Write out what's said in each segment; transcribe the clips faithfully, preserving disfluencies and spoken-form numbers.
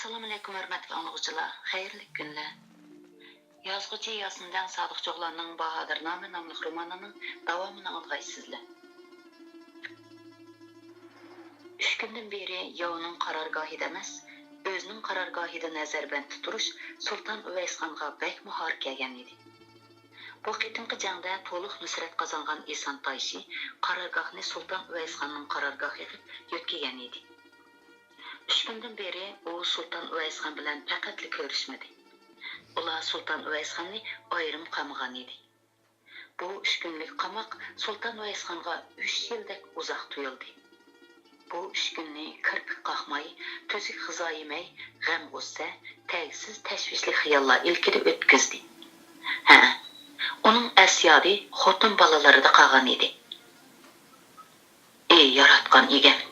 ئەسسالامۇئەلەيكۇم، ھۆرمەتلىك ئاڭلىغۇچىلار، خەيرلىك كۈنلەر. يازغۇچى ياسىندەڭ سادىق جوغلاننىڭ باھادىرنامە ناملىق رومانىنىڭ داۋامىنى ئاڭلىغايسىزلەر. ئۈچ كۈندىن بېرى ياۋنىڭ قارارگاھىدا ئەمەس، ئۆزىنىڭ قارارگاھىدا نەزەربەندتە تۇرۇش سۇلتان ئۇۋەيسخانغا بەكمۇ ھار كەلگەن ئىدى. بۇ قېتىمقى جەڭدە تولۇق نۇسرەت قازانغان ئىسان تايشى قارارگاھنى سۇلتان ئۇۋەيسخاننىڭ قارارگاھىغا يۆتكىگەن ئىدى. ئۈچ كۈندىن بېرى ئۇ سۇلتان ئۇۋەيسخان بىلەن پەقەتلا كۆرۈشمىدى. ئۇلار سۇلتان ئۇۋەيسخاننى ئايرىم قامىغان ئىدى. بۇ ئۈچ كۈنلۈك قاماق سۇلتان ئۇۋەيسخانغا ئۈچ يىلدەك ئۇزاق تۇيۇلدى. بۇ ئۈچ كۈننى كىرپىك قاقماي، تۈزۈك غىزا يېمەي، غەم-غۇسسە، تەگسىز تەشۋىشلىك خىياللار ئىلكىدە ئۆتكۈزدى. ھە، ئۇنىڭ ئەس-يادى خوتۇن بالىلىرىدا قالغان ئىدى. ئى ياراتقان ئىگەم،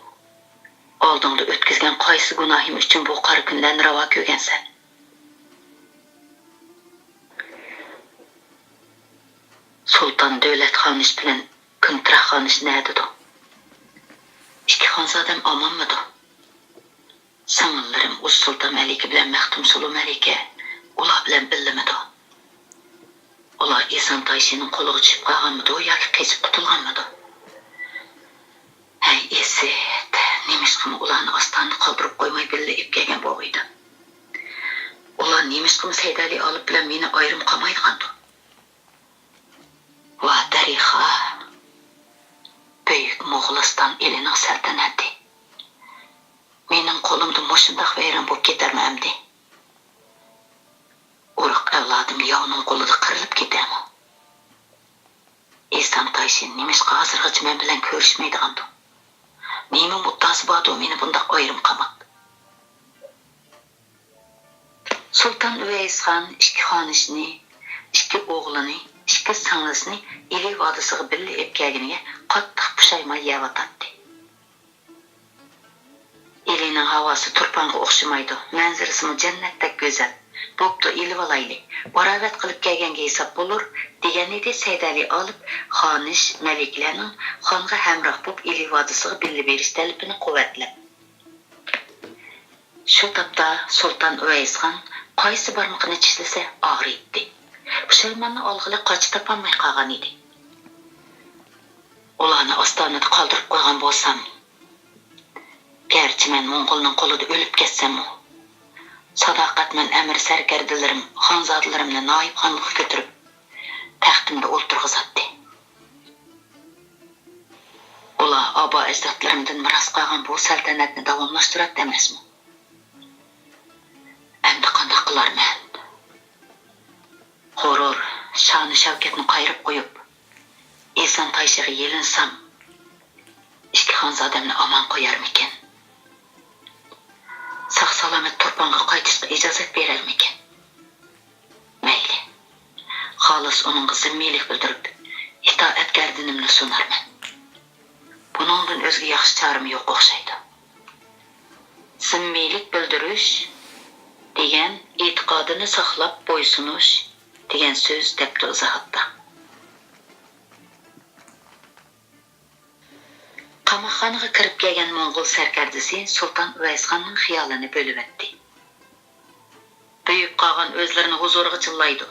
ئالدىڭدا ئۆتكۈزگەن قايسى گۇناھىم ئۈچۈن بۇ قارا كۈنلەرنى راۋا كۆرگەنسەن؟ سۇلتان دۆلەت خانىش بىلەن كۈنتىرا خانىش نەدىدۇ؟ ئىككى خانزادەم ئامانمىدۇ؟ سىڭىللىرىم ئۇز سۇلتان مەلىكە بىلەن مەختۇم سۇلۇ مەلىكە ئۇلار بىلەن بىللىمىدۇ؟ ئۇلار ئىسان تايشىنىڭ قولىغا چۈشۈپ قالغانمىدۇ ياكى قېچىپ قۇتۇلغانمىدۇ؟ ھەي ئىسىت، نېمىشقىمۇ ئۇلارنى ئاستانىدا قالدۇرۇپ قويماي بىللە ئېلىپ كەلگەن بوغۇيدۇ؟ ئۇلار نېمىشقىمۇ سەيدەلى ئالىپ بىلەن مېنى ئايرىم قامايدىغاندۇ؟ ۋا دەرىخا، بۈيۈك موغۇلىستان ئېلىنىڭ سەلتەنەتى مېنىڭ قولۇمدا مۇشۇنداق ۋەيران بولۇپ كېتەرمۇ ئەمدى؟ ئۇرۇق ئەۋلادىم ياۋنىڭ قولىدا قىرىلىپ كېتەرمۇ؟ ئىسان تايشى نېمىشقا ھازىرغىچە مەن بىلەن كۆرۈشمەيدىغاندۇ؟ نېمە مۇددىئاسى باردۇ مېنى بۇنداق ئايرىم قاماپ؟ سۇلتان ئۇۋەيسخان ئىككى خانىشىنى، ئىككى ئوغلىنى، ئىككى سىڭلىسىنى ئىلى ۋادىسىغا بىللە ئېلىپ كەلگىنىگە قاتتىق پۇشايمان يەۋاتاتتى. ئىلىنىڭ ھاۋاسى تۇرپانغا ئوخشىمايدۇ، مەنزىرىسىمۇ جەننەتتەك گۈزەل. بوپتۇ، ئېلىۋالايلى. باراۋەت قىلىپ كەلگەنگە ھېساب بولۇر، دېگەنىدى سەيدەلى ئالىپ خانىش مەلىكىلەرنىڭ خانغا ھەمراھ بولۇپ ئىلى ۋادىسىغا بىللە بېرىش تەلىپىنى قۇۋۋەتلەپ. شۇ تاپتا سۇلتان ئۇۋەيسخان قايسى بارمىقىنى چىشلىسە ئاغرىيتتى. پۇشايماننى ئالغىلى قاچا تاپالماي قالغان ئىدى. ئۇلارنى ئاستانىدا قالدۇرۇپ قويغان بولسام، گەرچە مەن موڭغۇلنىڭ قولىدا ئۆلۈپ كەتسەممۇ، ساداقەتمەن ئەمىر سەركەردىلىرىم، خانزادىلىرىمنى نايىپ خانلىققا كۆتۈرۈپ، تەختىمدە ئولتۇرغۇزاتتى. ئۇلار ئابا-ئەجدادلىرىمدىن مىراس قالغان بۇ سەلتەنەتنى داۋاملاشتۇراتتى ئەمەسمۇ؟ ئەمدى قانداق قىلارمەن؟ غۇرۇر، شانۇ-شەۋكەتنى قايرىپ قويۇپ، ئىسان تايشىغا يېلىنسام، ئىككى خانزادەمنى ئامان قويارمىكىن؟ ساق-سالامەت تۇرپانغا قايتىشقا ئىجازەت بېرەرمىكىن؟ مەيلى. خالىس ئۇنىڭغا زىممىيلىك بىلدۈرۈپ، ئىتائەت گەردىنىمنى سۇنارمەن. بۇنىڭدىن ئۆزگە ياخشى چارىمۇ يوق ئوخشايدۇ. زىممىيلىك بىلدۈرۈش دېگەن ئېتىقادىنى ساقلاپ بويسۇنۇش دېگەن سۆز، دەپتۇ ئىزاھاتتا. قاماقخانىغا كىرىپ كەلگەن موڭغۇل سەركەردىسى سۇلتان ئۇۋەيسخاننىڭ خىيالىنى بۆلۈۋەتتى. بۈيۈپ قالغان ئۆزلىرىنى ھۇزۇرىغا چىللايدۇ،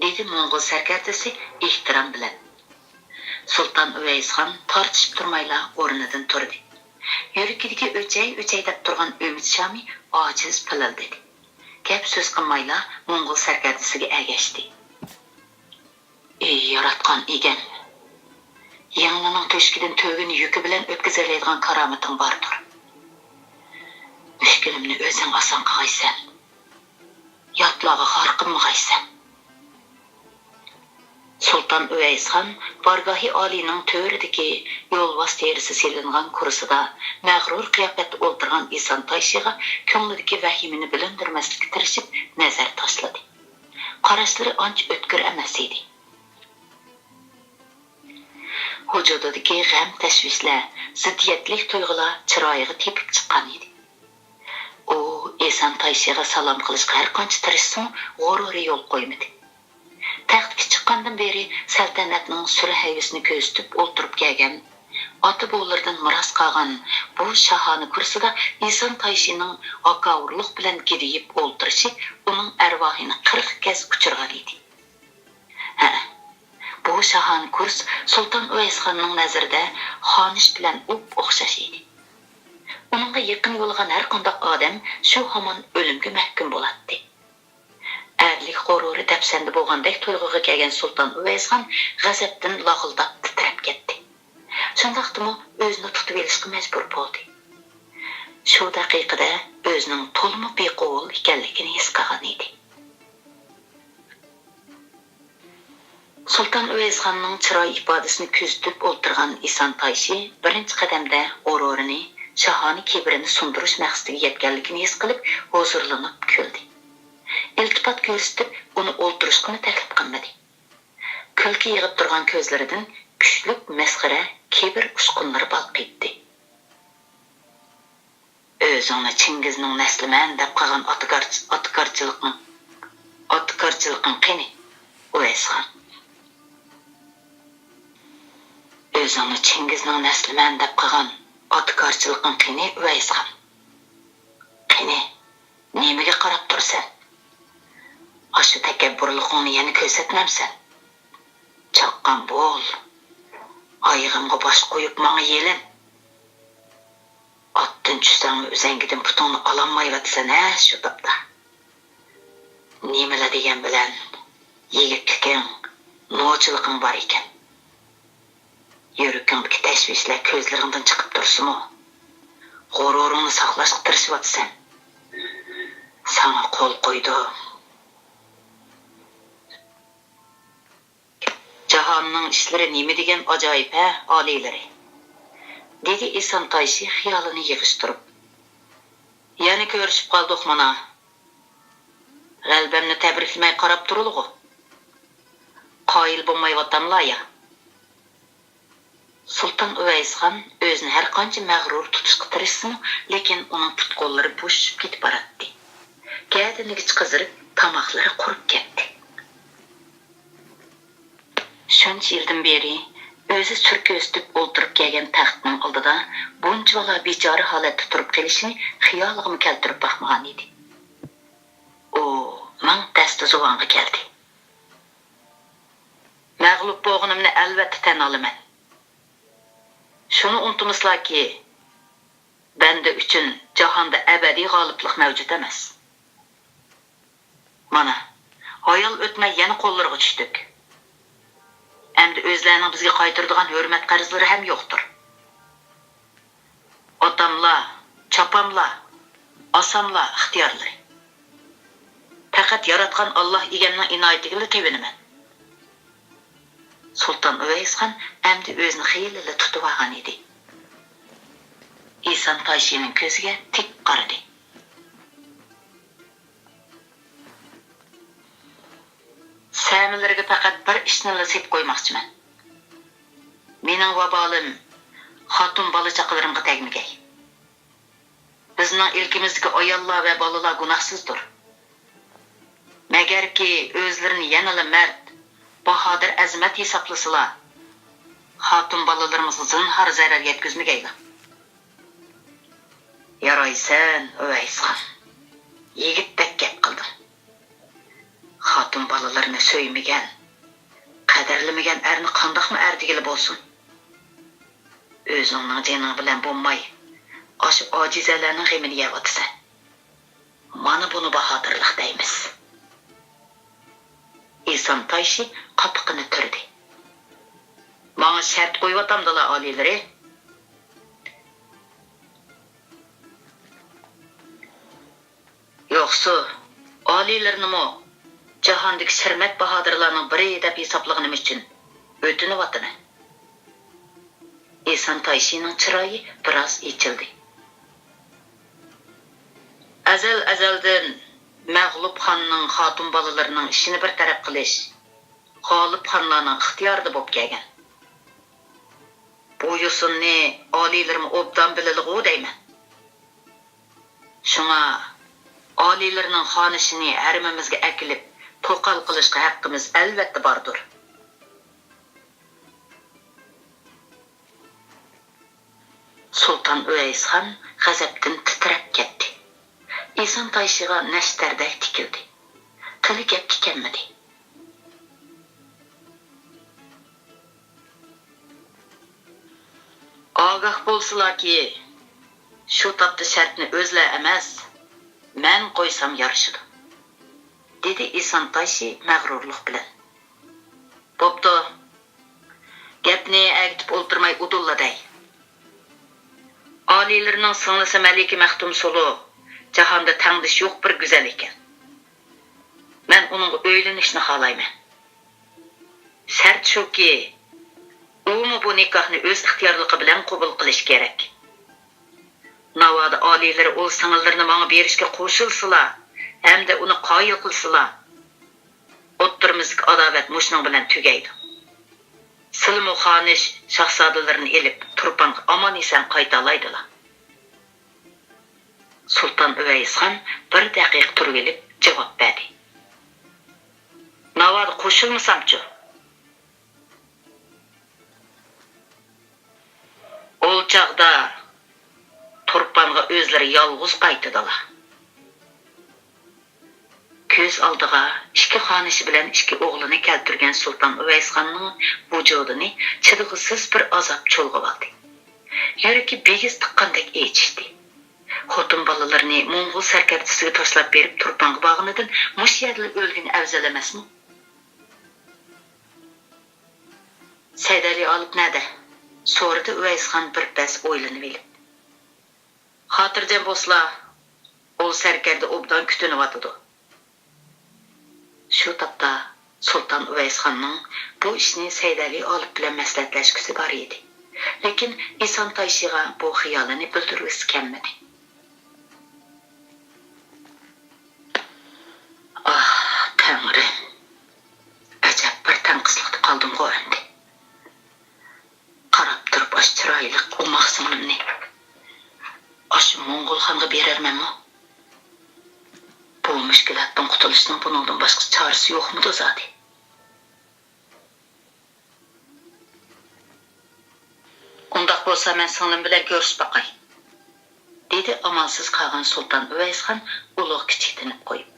دېدى موڭغۇل سەركەردىسى ئېھتىرام بىلەن. سۇلتان ئۇۋەيسخان تارتىشىپ تۇرمايلا ئورنىدىن تۇردى. يۈرىكىدىكى ئۆچەي-ئۆچەي دەپ تۇرغان ئۈمىد شامى ئاجىز پىلىلدىدى. گەپ-سۆز قىلمايلا موڭغۇل سەركەردىسىگە ئەگەشتى. ئى ياراتقان ئىگەم! يىڭنىنىڭ تۆشۈكىدىن تۆگىنى يۈكى بىلەن ئۆتكۈزەلەيدىغان كارامىتىڭ باردۇر. مۈشكۈلۈمنى ئۆزۈڭ ئاسان قىلغايسەن. ياتلارغا خار قىلمىغايسەن. سۇلتان ئۇۋەيسخان بارگاھى ئالىينىڭ تۆرىدىكى يولۋاس تېرىسى سېلىنغان كۇرسىدا مەغرۇر قىياپەتتە ئولتۇرغان ئىسان تايشىغا كۆڭلىدىكى ۋەھىمىنى بىلىندۈرمەسلىككە تىرىشىپ نەزەر تاشلىدى. قاراشلىرى ئانچە ئۆتكۈر ئەمەس ئىدى. ۋۇجۇدىدىكى غەم-تەشۋىشلەر، زىددىيەتلىك تۇيغۇلار چىرايىغا تېپىپ چىققان ئىدى. ئۇ ئىسان تايشىغا سالام قىلىشقا ھەرقانچە تىرىشسىمۇ، غۇرۇرى يول قويمىدى. تەختكە چىققاندىن بېرى سەلتەنەتنىڭ سۈرە ھەيۋىسىنى كۆرسىتىپ ئولتۇرۇپ كەلگەن، ئاتا-بوۋىلىرىدىن مىراس قالغان بۇ شاھانە كۇرسىدا ئىسان تايشىنىڭ ھاكاۋۇرلۇق بىلەن گىدىيىپ ئولتۇرۇشى ئۇنىڭ ئەرۋاھىنى قىرىق گەز ئۇچۇرغان ئىدى. ھە، بۇ شاھانە كۇرس سۇلتان ئۇۋەيسخاننىڭ نەزىرىدە خانىش بىلەن ئوپئوخشاش ئىدى. ئۇنىڭغا يېقىن يولىغان ھەرقانداق ئادەم شۇ ھامان ئۆلۈمگە مەھكۇم بولاتتى. ئەرلىك غۇرۇرى دەپسەندە بولغاندەك تۇيغۇغا كەلگەن سۇلتان ئۇۋەيسخان غەزەپتىن لاغىلداپ تىترەپ كەتتى. شۇنداقتىمۇ ئۆزىنى تۇتۇۋېلىشقا مەجبۇر بولدى. شۇ دەقىقىدە ئۆزىنىڭ تولىمۇ بىقوۋۇل ئىكەنلىكىنى ھېس قىلغان ئىدى. سۇلتان ئۇۋەيسخاننىڭ چىراي ئىپادىسىنى كۆزىتىپ ئولتۇرغان ئىسان تايشى بىرىنچى قەدەمدە غۇرۇرىنى، شاھانە كىبىرىنى سۇندۇرۇش مەقسىتىگە يەتكەنلىكىنى ھېس قىلىپ ھۇزۇرلىنىپ كۈلدى. ئىلتىپات كۆرسىتىپ ئۇنى ئولتۇرۇشقىمۇ تەكلىپ قىلمىدى. كۈلكە يېغىپ تۇرغان كۆزلىرىدىن كۈچلۈك مەسخىرە، كىبىر ئۇچقۇنلىرى بالقىيتتى. ئۆزۈڭنى چىڭگىزنىڭ نەسلىمەن دەپ قىلغان ئاتىكارچ-، ئاتىكارچىلىقىڭ، ئاتىكارچىلىقىڭ قېنى، ئۇۋەيسخان؟ ئۆزۈڭنى چىڭگىزنىڭ نەسلىمەن دەپ قىلغان ئاتىكارچىلىقىڭ قېنى، ئۇۋەيسخان؟ قېنى، نېمىگە قاراپ تۇرىسەن؟ ئاشۇ تەكەببۇرلۇقۇڭنى يەنە كۆرسەتمەمسەن؟ چاققان بول. ئايىغىمغا باش قويۇپ ماڭا يېلىن. ئاتتىن چۈشسەڭمۇ ئۈزەڭگىدىن پۇتۇڭنى ئالالمايۋاتىسەن ھە شۇ تاپتا. نېمىلا دېگەن بىلەن يىگىتلىكىڭ، نوچىلىقىڭ بار ئىكەن. يۈرىكىڭدىكى تەشۋىشلەر كۆزلىرىڭدىن چىقىپ تۇرسىمۇ، غۇرۇرۇڭنى ساقلاشقا تىرىشىۋاتىسەن. ساڭا قول قويدۇم. جاھاننىڭ ئىشلىرى نېمە دېگەن ئاجايىپ ھە، ئالىيلىرى؟ دېدى ئىسان تايشى خىيالىنى يىغىشتۇرۇپ. يەنە كۆرۈشۈپ قالدۇق مانا. غەلىبەمنى تەبرىكلىمەي قاراپ تۇرۇلىغۇ. قايىل بولمايۋاتاملا يا؟ سۇلتان ئۇۋەيسخان ئۆزىنى ھەرقانچە مەغرۇر تۇتۇشقا تىرىشسىمۇ، لېكىن ئۇنىڭ پۇت-قوللىرى بوشىشىپ كېتىپ باراتتى. گەدىنىگىچە قىزىرىپ، تاماقلىرى قۇرۇپ كەتتى. شۇنچە يىلدىن بېرى ئۆزى سۈر كۆرسىتىپ ئولتۇرۇپ كەلگەن تەختنىڭ ئالدىدا بۇنچىۋالا بىچارە ھالەتتە تۇرۇپ قېلىشىنى خىيالىغىمۇ كەلتۈرۈپ باقمىغان ئىدى. ئۇ مىڭ تەستە زۇۋانغا كەلدى. مەغلۇپ بولغىنىمنى ئەلۋەتتە تەن ئالىمەن. شۇنى ئۇنتۇمىسىلاكى، بەندە ئۈچۈن جاھاندا ئەبەدىي غالىبلىق مەۋجۇت ئەمەس. مانا، ھايال ئۆتمەي يەنە قوللىرىغا چۈشتۇق. ئەمدى ئۆزلەرنىڭ بىزگە قايتۇرىدىغان ھۆرمەت قەرزلىرى ھەم يوقتۇر. ئاتاملا، چاپاملا، ئاساملا ئىختىيارلىرى. پەقەت ياراتقان ئاللاھ ئىگەمنىڭ ئىنايىتىگىلا تېۋىنىمەن. سۇلتان ئۇۋەيسخان ئەمدى ئۆزىنى خېلىلا تۇتۇۋالغان ئىدى. ئىسان تايشىنىڭ كۆزىگە تىك قارىدى. سەمىلىرىگە پەقەت بىر ئىشنىلا سېلىپ قويماقچىمەن. مېنىڭ ۋابالىم خاتۇن بالا-چاقىلىرىمغا تەگمىگەي. بىزنىڭ ئىلكىمىزدىكى ئاياللار ۋە بالىلار گۇناھسىزدۇر. مەگەركى ئۆزلىرىنى يەنىلا مەرد، باھادىر ئەزىمەت ھېسابلىسىلا، خاتۇن بالىلىرىمىزغا زىنھار زەرەر يەتكۈزمىگەيلا. يارايسەن، ئۇۋەيسخان. يىگىتتەك گەپ قىلدىڭ. خاتۇن بالىلىرىنى سۆيمىگەن، قەدىرلىمىگەن ئەرنى قانداقمۇ ئەر دېگىلى بولسۇن؟ ئۆزۈڭنىڭ جېنىڭ بىلەن بولماي، ئاشۇ ئاجىزەلەرنىڭ غېمىنى يەۋاتىسەن. مانا بۇنى باھادىرلىق دەيمىز. ئىسان تايشى قاپىقىنى تۈردى. ماڭا شەرت قويۇۋاتامدىلا، ئالىيلىرى؟ يوقسۇ، ئالىيلىرىنىمۇ جاھاندىكى شىرمەت باھادىرلارنىڭ بىرى دەپ ھېسابلىغىنىم ئۈچۈن ئۆتۈنۈۋاتىمەن. ئىسان تايشىنىڭ چىرايى بىراز ئېچىلدى. ئەزەل-ئەزەلدىن مەغلۇپ خاننىڭ خاتۇن بالىلىرىنىڭ ئىشىنى بىر تەرەپ قىلىش غالىب خانلارنىڭ ئىختىيارىدا بولۇپ كەلگەن. بۇ يوسۇننى ئالىيلىرىمۇ ئوبدان بىلىدىغۇ دەيمەن. شۇڭا ئالىيلىرىنىڭ خانىشىنى ھەرىمىمىزگە ئەكېلىپ، توقال قىلىشقا ھەققىمىز ئەلۋەتتە باردۇر. سۇلتان ئۇۋەيسخان غەزەپتىن تىترەپ كەتتى. ئىسان تايشىغا نەشتەردەك تىكىلدى. تىلى گەپكە كەلمىدى. ئاگاھ بولسىلاكى، شۇ تاپتا شەرتنى ئۆزلەر ئەمەس، مەن قويسام يارىشىدۇ، دېدى ئىسان تايشى مەغرۇرلۇق بىلەن. بوپتۇ، گەپنى ئەگىتىپ ئولتۇرماي ئۇدۇللا دەي. ئالىيلىرىنىڭ سىڭلىسى مەلىكە مەختۇمسۇلۇ جاھاندا تەڭدىشى يوق بىر گۈزەل ئىكەن. مەن ئۇنىڭغا ئۆيلىنىشنى خالايمەن. شەرت شۇكى، ئۇمۇ بۇ نىكاھنى ئۆز ئىختىيارلىقى بىلەن قوبۇل قىلىشى كېرەك. ناۋادا ئالىيلىرى ئۇل سىڭىللىرىنى ماڭا بېرىشكە قوشۇلسىلا ھەمدە ئۇنى قايىل قىلسىلا، ئوتتۇرىمىزدىكى ئاداۋەت مۇشۇنىڭ بىلەن تۈگەيدۇ. سىلىمۇ خانىش شاھزادىلىرىنى ئېلىپ، تۇرپانغا ئامان-ئېسەن قايتالايدىلا. سۇلتان ئۇۋەيسخان بىر دەقىقە تۇرۇۋېلىپ جاۋاب بەردى. ناۋادا قوشۇلمىسامچۇ؟ ئول چاغدا تۇرپانغا ئۆزلىرى يالغۇز قايتىدىلا. كۆز ئالدىغا ئىككى خانىشى بىلەن ئىككى ئوغلىنى كەلتۈرگەن سۇلتان ئۇۋەيسخاننىڭ ۋۇجۇدىنى چىدىغۇسىز بىر ئازاب چۇلغىۋالدى. يۈرىكى بىگىز تىققاندەك ئېچىشتى. خوتۇن بالىلىرىنى موڭغۇل سەركەردىسىگە تاشلاپ بېرىپ تۇرپانغا بارغىنىدىن مۇشۇ يەردىلا ئۆلگىنى ئەۋزەل ئەمەسمۇ؟ سەيدەلى ئالىپ نەدە؟ سورىدى ئۇۋەيسخان بىر پەس ئويلىنىۋېلىپ. خاتىرجەم بولسىلا، ئۇل سەركەردە ئوبدان كۈتۈنۈۋاتىدۇ. شۇ تاپتا سۇلتان ئۇۋەيسخاننىڭ بۇ ئىشنى سەيدەلى ئالىپ بىلەن مەسلىھەتلەشكۈسى بار ئىدى. لېكىن ئىسان تايشىغا بۇ خىيالىنى بىلدۈرگۈسى كەلمىدى. ئاھ، تەڭرىم! ئەجەب بىر تەڭقىسلىقتا قالدىمغۇ ئەمدى. قاراپ تۇرۇپ ئاشۇ چىرايلىق ئوماق سىڭلىمنى ئاشۇ موڭغۇلخانغا بېرەرمەنمۇ؟ بۇ مۈشكۈلاتتىن قۇتۇلۇشنىڭ بۇنىڭدىن باشقا چارىسى يوقمىدۇ زادى؟ ئۇنداق بولسا مەن سىڭلىم بىلەن كۆرۈشۈپ باقاي، دېدى ئامالسىز قالغان سۇلتان ئۇۋەيسخان ئۇلۇغ كىچىك تىنىپ قويۇپ.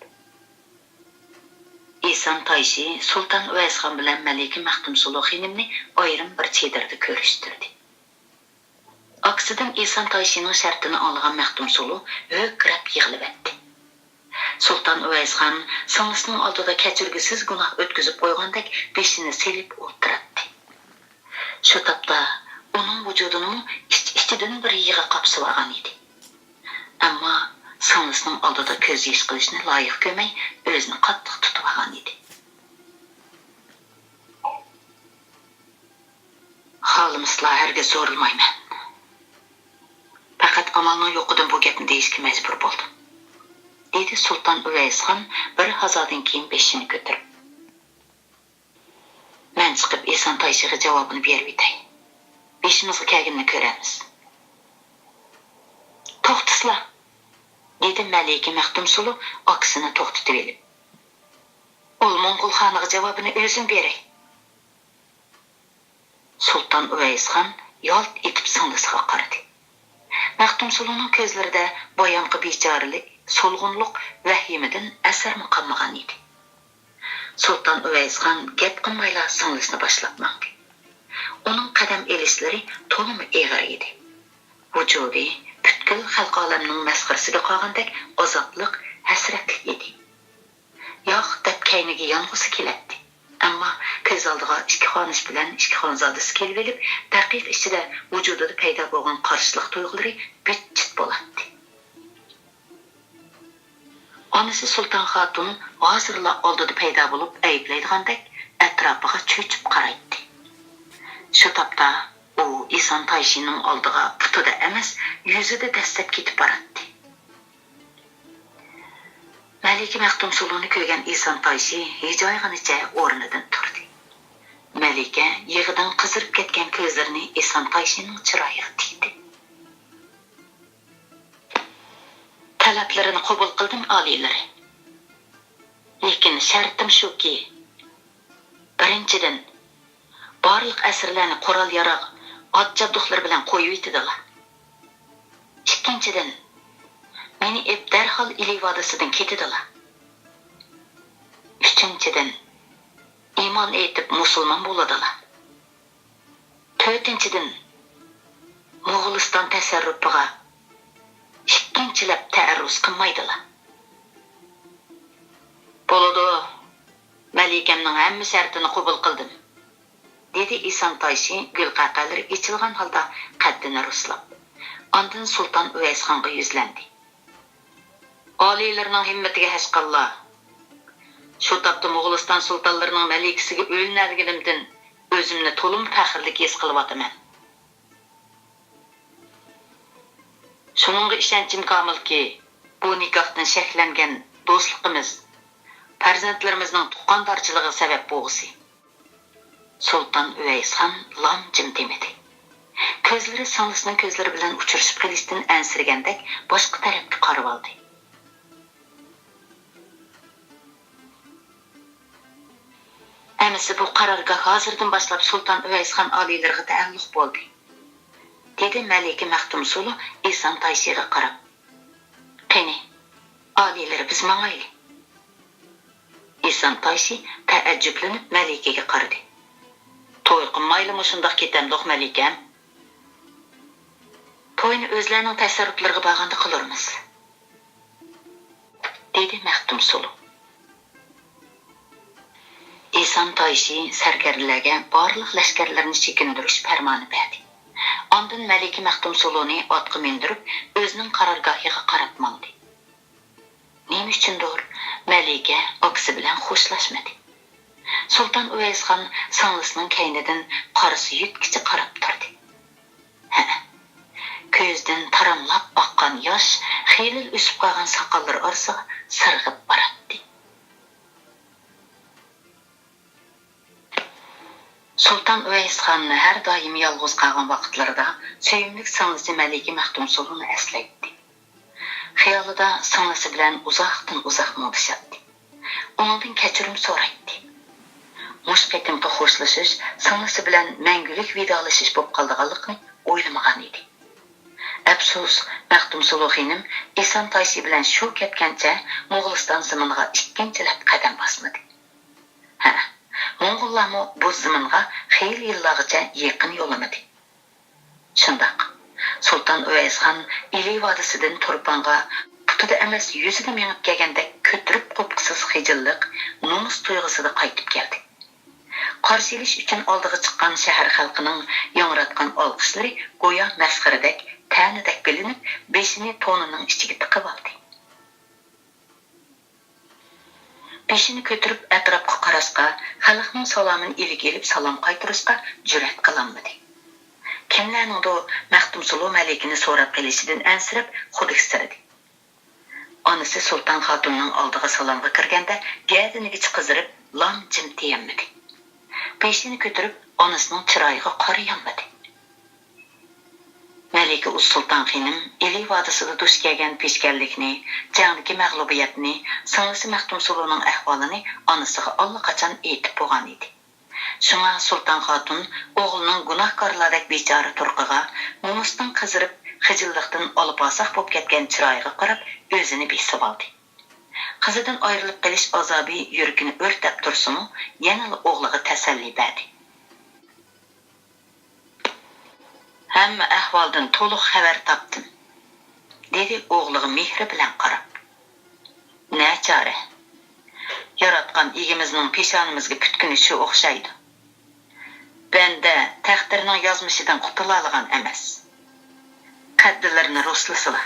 ئىسان تايشى سۇلتان ئۇۋەيسخان بىلەن مەلىكە مەختۇمسۇلۇ خېنىمنى ئايرىم بىر چېدىردا كۆرۈشتۈردى. ئاكىسىدىن ئىسان تايشىنىڭ شەرتىنى ئاڭلىغان مەختۇمسۇلۇ ھۆركىرەپ يىغلىۋەتتى. سۇلتان ئۇۋەيسخان سىڭلىسىنىڭ ئالدىدا كەچۈرگۈسىز گۇناھ ئۆتكۈزۈپ قويغاندەك بېشىنى سېلىپ ئولتۇراتتى. شۇ تاپتا ئۇنىڭ ۋۇجۇدىنىمۇ ئىچ-ئىچىدىن بىر يىغا قاپسىۋالغان ئىدى. ئەمما سىڭلىسىنىڭ ئالدىدا كۆز يېشى قىلىشنى لايىق كۆرمەي، ئۆزىنى قاتتىق تۇتۇۋالغان ئىدى. خالىمىسىلا ھەرگىز زورلىمايمەن. پەقەت ئامالنىڭ يوقىدىن بۇ گەپنى دېيىشكە مەجبۇر بولدۇم، دېدى سۇلتان ئۇۋەيسخان بىر ھازادىن كېيىن بېشىنى كۆتۈرۈپ. مەن چىقىپ ئىسان تايشىغا جاۋابىنى بېرىۋېتەي. بېشىمىزغا كەلگىنىنى كۆرەرمىز. توختىسىلا! دېدى مەلىكە مەختۇمسۇلۇ ئاكىسىنى توختىتىۋېلىپ. ئۇل موڭغۇل خانىغا جاۋابىنى ئۆزۈم بېرەي. سۇلتان ئۇۋەيسخان يالت ئېتىپ سىڭلىسىغا قارىدى. مەختۇمسۇلۇنىڭ كۆزلىرىدە بايامقى بىچارىلىك، سولغۇنلۇق، ۋەھىمىدىن ئەسەرمۇ قالمىغان ئىدى. سۇلتان ئۇۋەيسخان گەپ قىلمايلا سىڭلىسىنى باشلاپ ماڭدى. ئۇنىڭ قەدەم ئېلىشلىرى تولىمۇ ئېغىر ئىدى. ۋۇجۇدى پۈتكۈل خەلقى ئالەمنىڭ مەسخىرىسىگە قالغاندەك ئازابلىق، ھەسرەتلىك ئىدى. ياق دەپ كەينىگە يانغۇسى كېلەتتى. ئەمما كۆز ئالدىغا ئىككى خانىش بىلەن ئىككى خانزادىسى كېلىۋېلىپ، دەقىقە ئىچىدە ۋۇجۇدىدا پەيدا بولغان قارشىلىق تۇيغۇلىرى بىت-چىت بولاتتى. ئانىسى سۇلتان خاتۇن ھازىرلا ئالدىدا پەيدا بولۇپ ئەيىبلەيدىغاندەك ئەتراپىغا چۆچۈپ قارايتتى. شۇ تاپتا ئۇ ئىسان تايشىنىڭ ئالدىغا پۇتىدا ئەمەس، يۈزىدە دەسسەپ كېتىپ باراتتى. مەلىكە مەختۇمسۇلۇنى كۆرگەن ئىسان تايشى ھىجايغىنىچە ئورنىدىن تۇردى. مەلىكە يىغىدىن قىزىرىپ كەتكەن كۆزلىرىنى ئىسان تايشىنىڭ چىرايىغا تىكتى. تەلەپلىرىنى قوبۇل قىلدىم، ئالىيلىرى. لېكىن شەرتىم شۇكى، بىرىنچىدىن، بارلىق ئەسىرلەرنى قورال-ياراغ، ئات-چابدۇقلىرى بىلەن قويۇۋېتىدىلا. بىرىنچىدىن، مېنى ئېپ دەرھال ئىلى ۋادىسىدىن كېتىدىلا. ئۈچىنچىدىن، ئىمان ئېيتىپ مۇسۇلمان بولىدىلا. تۆتىنچىدىن، موغۇلىستان تەسەررۇپىغا ئىككىنچىلەپ تەئەررۇز قىلمايدىلا. بولىدۇ، مەلىكەمنىڭ ھەممە شەرتىنى قوبۇل قىلدىم، دېدى ئىسان تايشى گۈلقەقەلىرى ئېچىلغان ھالدا قەددىنى رۇسلاپ. ئاندىن سۇلتان ئۇۋەيسخانغا يۈزلەندى. ئالىيلىرىنىڭ ھىممىتىگە ھەشقاللا! شۇ تاپتا موغۇلىستان سۇلتانلىرىنىڭ مەلىكىسىگە ئۆرلىنەلىگىنىمدىن ئۆزۈمنى تولىمۇ پەخىرلىك ھېس قىلىۋاتىمەن. شۇنىڭغا ئىشەنچىم كامىلكى، بۇ نىكاھتىن شەكلەنگەن دوستلۇقىمىز پەرزەنتلىرىمىزنىڭ تۇغقاندارچىلىقىغا سەۋەب بولغۇسى. سۇلتان ئۇۋەيسخان لام جىم دېمىدى. كۆزلىرى سىڭلىسىنىڭ كۆزلىرى بىلەن ئۇچرىشىپ قېلىشتىن ئەنسىرىگەندەك باشقا تەرەپكە قارىۋالدى. ئەمىسە بۇ قارارگاھ ھازىردىن باشلاپ سۇلتان ئۇۋەيسخان ئالىيلىرىغا تەئەللۇق بولدى، دېدى مەلىكە مەختۇمسۇلۇ ئىسان تايشىغا قاراپ. قېنى، ئالىيلىرى، بىز ماڭايلى. ئىسان تايشى تەئەججۈپلىنىپ مەلىكىگە قارىدى. توي قىلمايلىمۇ شۇنداق كېتەمدۇق، مەلىكەم؟ توينى ئۆزلەرنىڭ تەسەررۇپلىرىغا بارغاندا قىلۇرمىز، دېدى مەختۇمسۇلۇ. ئىسان تايشى سەركەردىلەرگە بارلىق لەشكەرلەرنى چېكىندۈرۈش پەرمانى بەردى. ئاندىن مەلىكە مەختۇمسۇلۇنى ئاتقا مىندۈرۈپ، ئۆزىنىڭ قارارگاھىغا قاراپ ماڭدى. نېمە ئۈچۈندۇر، مەلىكە ئاكىسى بىلەن خوشلاشمىدى. سۇلتان ئۇۋەيسخان سىڭلىسىنىڭ كەينىدىن قارىسى يەتكىچە قاراپ تۇردى. ھە، كۆزىدىن تاراملاپ ئاققان ياش خېلىلا ئۆسۈپ قالغان ساقاللىرى ئارىسىغا سىرغىپ باراتتى. سۇلتان ئۇۋەيسخان ھەر دائىم يالغۇز قالغان ۋاقىتلىرىدا سۆيۈملۈك سىڭلىسى مەلىكە مەختۇمسۇلۇنى ئەسلەيتتى. خىيالىدا سىڭلىسى بىلەن ئۇزاقتىن ئۇزاق مۇڭدىشاتتى. ئۇنىڭدىن كەچۈرۈم سورايتتى. مۇشۇ قېتىمقى خوشلىشىش سىڭلىسى بىلەن مەڭگۈلۈك ۋىدالىشىش بولۇپ قالىدىغانلىقىنى ئويلىمىغان ئىدى. ئەپسۇس، مەختۇمسۇلۇ خېنىم ئىسان تايشى بىلەن شۇ كەتكەنچە موغۇلىستان زېمىنىغا ئىككىنچىلەپ قەدەم باسمىدى. ھە، موڭغۇللارمۇ بۇ زېمىنغا خېلى يىللارغىچە يېقىن يولىمىدى. شۇنداق، سۇلتان ئۇۋەيسخان ئىلى ۋادىسىدىن تۇرپانغا پۇتىدا ئەمەس، يۈزىدە مېڭىپ كەلگەندەك كۆتۈرۈپ قوپقۇسىز خىجىللىق، نومۇس تۇيغۇسىدا قايتىپ كەلدى. قارشى ئېلىش ئۈچۈن ئالدىغا چىققان شەھەر خەلقىنىڭ ياڭراتقان ئالقىشلىرى گويا مەسخىرىدەك، تەنىدەك بىلىنىپ، بېشىنى تونىنىڭ ئىچىگە تىقىۋالدى. بېشىنى كۆتۈرۈپ ئەتراپقا قاراشقا، خەلقنىڭ سالامىنى ئىلىك ئېلىپ سالام قايتۇرۇشقا جۈرئەت قىلالمىدى. كىملەرنىڭدۇ مەختۇمسۇلۇ مەلىكىنى سوراپ قېلىشىدىن ئەنسىرەپ خۇدۈكسىرىدى. ئانىسى سۇلتان خاتۇننىڭ ئالدىغا سالامغا كىرگەندە گەدىنىگىچە قىزىرىپ لام جىم دېيەلمىدى. بېشىنى كۆتۈرۈپ ئانىسىنىڭ چىرايىغا قارىيالمىدى. مەلىكە ئۇز سۇلتان خېنىم ئىلى ۋادىسىدا دۇچ كەلگەن پېشكەللىكنى، جەڭدىكى مەغلۇبىيەتنى، سىڭلىسى مەختۇمسۇلۇنىڭ ئەھۋالىنى ئانىسىغا ئاللىقاچان ئېيتىپ بولغان ئىدى. شۇڭا سۇلتان خاتۇن ئوغلىنىڭ گۇناھكارلاردەك بىچارە تۇرقىغا، نومۇستىن قىزىرىپ، خىجىللىقتىن ئالا-پاساق بولۇپ كەتكەن چىرايىغا قاراپ ئۆزىنى بېسىۋالدى. قىزىدىن ئايرىلىپ قېلىش ئازابى يۈرىكىنى ئۆرتەپ تۇرسىمۇ، يەنىلا ئوغلىغا تەسەللى بەردى. ھەممە ئەھۋالدىن تولۇق خەۋەر تاپتىم، دېدى ئوغلىغا مېھرى بىلەن قاراپ. نەچارە؟ ياراتقان ئىگىمىزنىڭ پېشانىمىزگە پۈتكىنى شۇ ئوخشايدۇ. بەندە تەقدىرنىڭ يازمىشىدىن قۇتۇلالىغان ئەمەس. قەددىلىرىنى رۇسلىسىلا.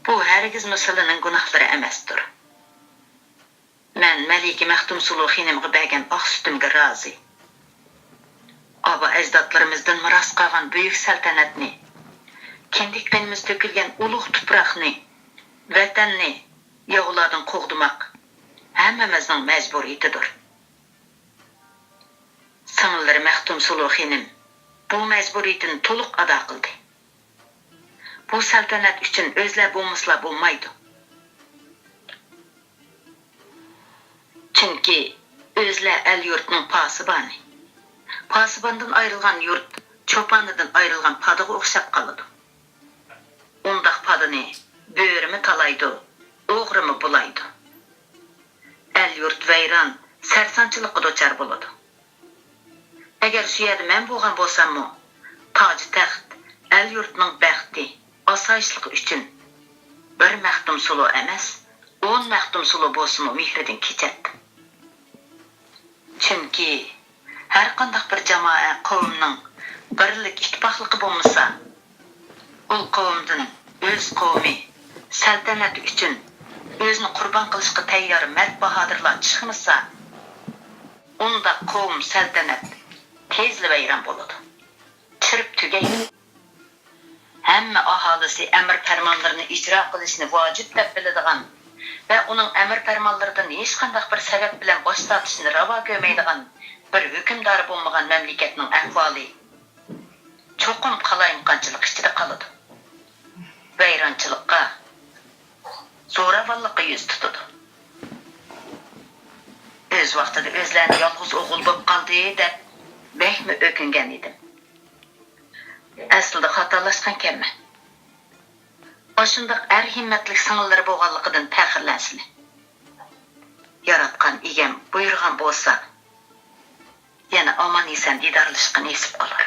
بۇ ھەرگىزمۇ سىلىنىڭ گۇناھلىرى ئەمەستۇر. مەن مەلىكە مەختۇمسۇلۇ خېنىمغا بەرگەن ئاق سۈتۈمگە رازى. ئابا-ئەجدادلىرىمىزدىن مىراس قالغان بۈيۈك سەلتەنەتنى، كىندىك قېنىمىز تۆكۈلگەن ئۇلۇغ تۇپراقنى، ۋەتەننى ياۋلاردىن قوغدىماق ھەممىمىزنىڭ مەجبۇرىيىتىدۇر. سىڭىللىرى مەختۇمسۇلۇ خېنىم بۇ مەجبۇرىيىتىنى تولۇق ئادا قىلدى. بۇ سەلتەنەت ئۈچۈن ئۆزلەر بولمىسىلا بولمايدۇ. چۈنكى ئۆزلەر ئەل-يۇرتنىڭ پاسىبانى. پاسىباندىن ئايرىلغان يۇرت چوپانىدىن ئايرىلغان پادىغا ئوخشاپ قالىدۇ. ئوغرىمۇ بولايدۇ. ئەل-يۇرت ۋەيران، سەرسانچىلىققا دۇچار بولىدۇ. ئەگەر شۇ يەردە مەن بولغان بولساممۇ، تاج-تەخت، ئەل-يۇرتنىڭ بەختى، ئاسايىشلىقى ئۈچۈن بىر مەختۇمسۇلۇ ئەمەس، ئون مەختۇمسۇلۇ بولسىمۇ مېھرىدىن كېچەتتىم. چۈنكى ھەرقانداق بىر جامائە، قەۋمنىڭ بىرلىك، ئىتتىپاقلىقى بولمىسا، ئۇ قەۋمدىن ئۆز قەۋمى، سەلتەنەت ئۈچۈن ئۆزىنى قۇربان قىلىشقا تەييار مەرد باھادىرلار چىقمىسا، ئۇنداق قەۋم، سەلتەنەت تېزلا ۋەيران بولىدۇ، چىرىپ تۈگەيدۇ. ھەممە ئاھالىسى ئەمىر پەرمانلىرىنى ئىجرا قىلىشنى ۋاجىپ دەپ بىلىدىغان ۋە ئۇنىڭ ئەمىر پەرمانلىرىدىن ھېچقانداق بىر سەۋەب بىلەن باش تارتىشنى راۋا كۆرمەيدىغان بىر ھۆكۈمدارى بولمىغان مەملىكەتنىڭ ئەھۋالى چوقۇم قالايمىقانچىلىق ئىچىدە قالىدۇ. ۋەيرانچىلىققا، زوراۋانلىققا يۈز تۇتىدۇ. ئۆز ۋاقتىدا ئۆزلەرنى يالغۇز ئوغۇل بولۇپ قالدى دەپ بەكمۇ ئۆكۈنگەن ئىدىم. ئەسلىدە خاتالاشقانكەنمەن. ئاشۇنداق ئەر ھىممەتلىك سىڭىللىرى بولغانلىقىدىن پەخىرلەنسىلە. ياراتقان ئىگەم بۇيرۇغان بولسا، يەنە ئامان-ئېسەن دىدارلىشىشقا نېسىپ قىلۇر.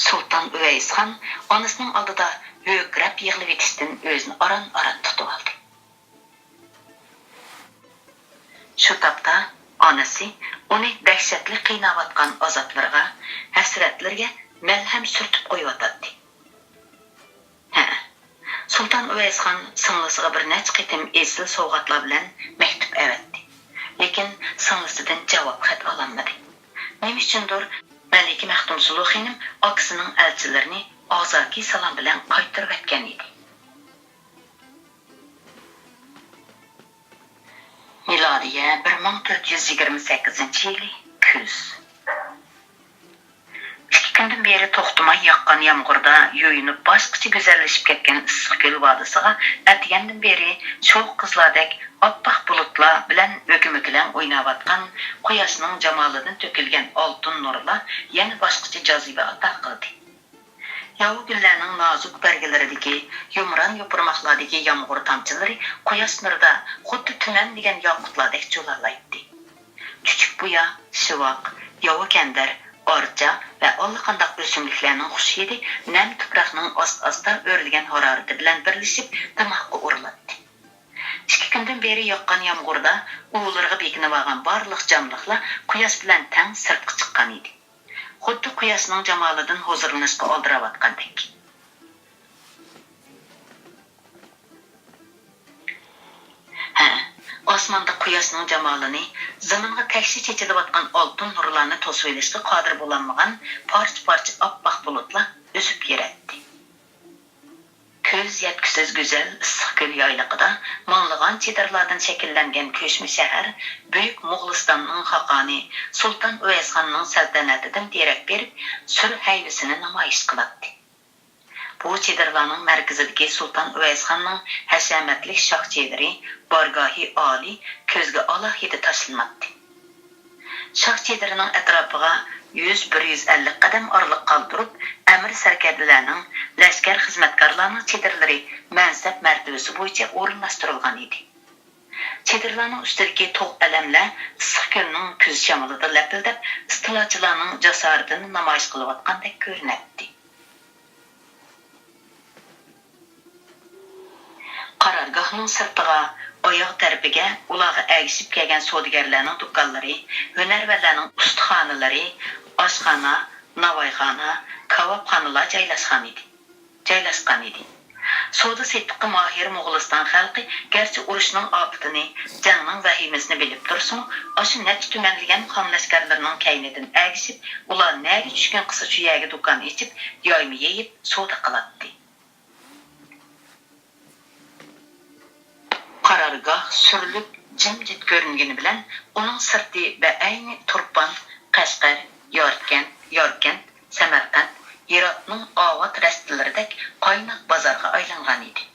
سۇلتان ئۇۋەيسخان ئانىسىنىڭ ئالدىدا ھۆركىرەپ يىغلىۋېتىشتىن ئۆزىنى ئاران-ئاران تۇتۇۋالدى. شۇ تاپتا ئانىسى ئۇنى دەھشەتلىك قىيناۋاتقان ئازابلىرىغا، ھەسرەتلىرىگە مەلھەم سۈرتۈپ قويۇۋاتاتتى. ھە، سۇلتان ئۇۋەيسخان سىڭلىسىغا بىر نەچچە قېتىم ئېسىل سوۋغاتلار بىلەن مەكتۇپ ئەۋەتتى. لېكىن سىڭلىسىدىن جاۋاب خەت ئالالمىدى. نېمە ئۈچۈندۇر، مەلىكە مەختۇمسۇلۇ خېنىم ئاكىسىنىڭ ئەلچىلىرىنى ئازاكى سالام بىلەن قايتۇرۇۋەتكەن ئىدى. مىلادىيە بىر مىڭ تۆت يۈز يىگىرمە سەككىزىنچى يىلى كۈز. ئىككى كۈندىن بېرى توختىماي ياغقان يامغۇردا يۇيۇنۇپ، باشقىچە گۈزەللىشىپ كەتكەن ئىسسىقكۆل ۋادىسىغا ئەتىگەندىن بېرى شوخ قىزلاردەك ئاپئاق بۇلۇتلار بىلەن ئۆكە-مۆكىلەڭ ئويناۋاتقان قۇياشنىڭ جامالىدىن تۆكۈلگەن ئالتۇن نۇرلار يەنە باشقىچە جاذىبە ئاتا قىلدى. ياۋا گۈللەرنىڭ نازۇك بەرگىلىرىدىكى يۇمران يوپۇرماقلاردىكى يامغۇر تامچىلىرى قۇياش نۇرىدا خۇددى تۈمەنلىگەن ياقۇتلاردەك جۇلالايتتى. چۈچۈك بۇيا، شىۋاق، ياۋا كەندىر، ئارچا ۋە ئاللىقانداق ئۆسۈملۈكلەرنىڭ خۇش ھىدى نەم تۇپراقنىڭ ئاستا-ئاستا ئۆرلىگەن ھارارىتى بىلەن بىرلىشىپ دىماغقا ئۇرۇلاتتى. ئىككى كۈندىن بېرى ياغقان يامغۇردا ئۇۋىلىرىغا بېكىنىۋالغان بارلىق جانلىقلار قۇياش بىلەن تەڭ سىرتقا چىققان ئىدى. خۇددى قۇياشنىڭ جامالىدىن ھۇزۇرلىنىشقا ئالدىراۋاتقاندەك. ھە، ئاسماندا قۇياشنىڭ جامالىنى، زېمىنغا تەكشى چېچىلىۋاتقان ئالتۇن نۇرلارنى توسۇۋېلىشقا قادىر بولالمىغان پارچە-پارچە ئاپئاق بۇلۇتلار ئۈزۈپ يۈرەتتى. كۆز يەتكۈسىز گۈزەل ئىسسىقكۆل يايلىقىدا مىڭلىغان چېدىرلاردىن شەكىللەنگەن كۆچمە شەھەر بۈيۈك موغۇلىستاننىڭ خاقانى سۇلتان ئۇۋەيسخاننىڭ سەلتەنىتىدىن دېرەك بېرىپ، سۈر ھەيۋىسىنى نامايىش قىلاتتى. بۇ چېدىرلارنىڭ مەركىزىدىكى سۇلتان ئۇۋەيسخاننىڭ ھەشەمەتلىك شاھ چېدىرى، بارگاھى ئالىي كۆزگە ئالاھىدە تاشلىناتتى. شاھ چېدىرىنىڭ ئەتراپىغا يۈز، بىر يۈز ئەللىك قەدەم ئارىلىق قالدۇرۇپ، ئەمىر سەركەردىلەرنىڭ، لەشكەر خىزمەتكارلارنىڭ چېدىرلىرى مەنسەپ مەرتىۋىسى بويىچە ئورۇنلاشتۇرۇلغان ئىدى. چېدىرلارنىڭ ئۈستىدىكى توق ئەلەملەر ئىسسىق كۆلنىڭ كۈز شامىلىدا لەپىلدەپ، ئىستىلاچىلارنىڭ جاسارىتىنى نامايىش قىلىۋاتقاندەك كۆرۈنەتتى. قارارگاھنىڭ سىرتىغا، ئاياغ تەرىپىگە ئۇلارغا ئەگىشىپ كەلگەن سودىگەرلەرنىڭ دۇكانلىرى، ھۈنەرۋەنلەرنىڭ ئۇستىخانىلىرى، ئاشخانا، ناۋايخانا، كاۋاپخانىلار جايلاشقان ئىدى. جايلاشقان ئىدى. سودا سېتىققا ماھىر موغۇلىستان خەلقى گەرچە ئۇرۇشنىڭ ئاپىتىنى، جەڭنىڭ ۋەھىمىسىنى بىلىپ تۇرسىمۇ، ئاشۇ نەچچە تۈمەنلىگەن خان لەشكەرلىرىنىڭ كەينىدىن ئەگىشىپ، ئۇلار نەگە چۈشكۈن قىلسا شۇ يەرگە دۇكان ئېچىپ، يايما يېيىپ، سودا قىلاتتى. قارارگاھ سۈرلۈك جىمجىت كۆرۈنگىنى بىلەن، ئۇنىڭ سىرتى بەئەينى تۇرپان، قەشقەر، ياركەنت، ياركەنت، سەمەرقەنت، ھىراتنىڭ ئاۋات رەستىلىرىدەك قايناق بازارغا ئايلانغان ئىدى.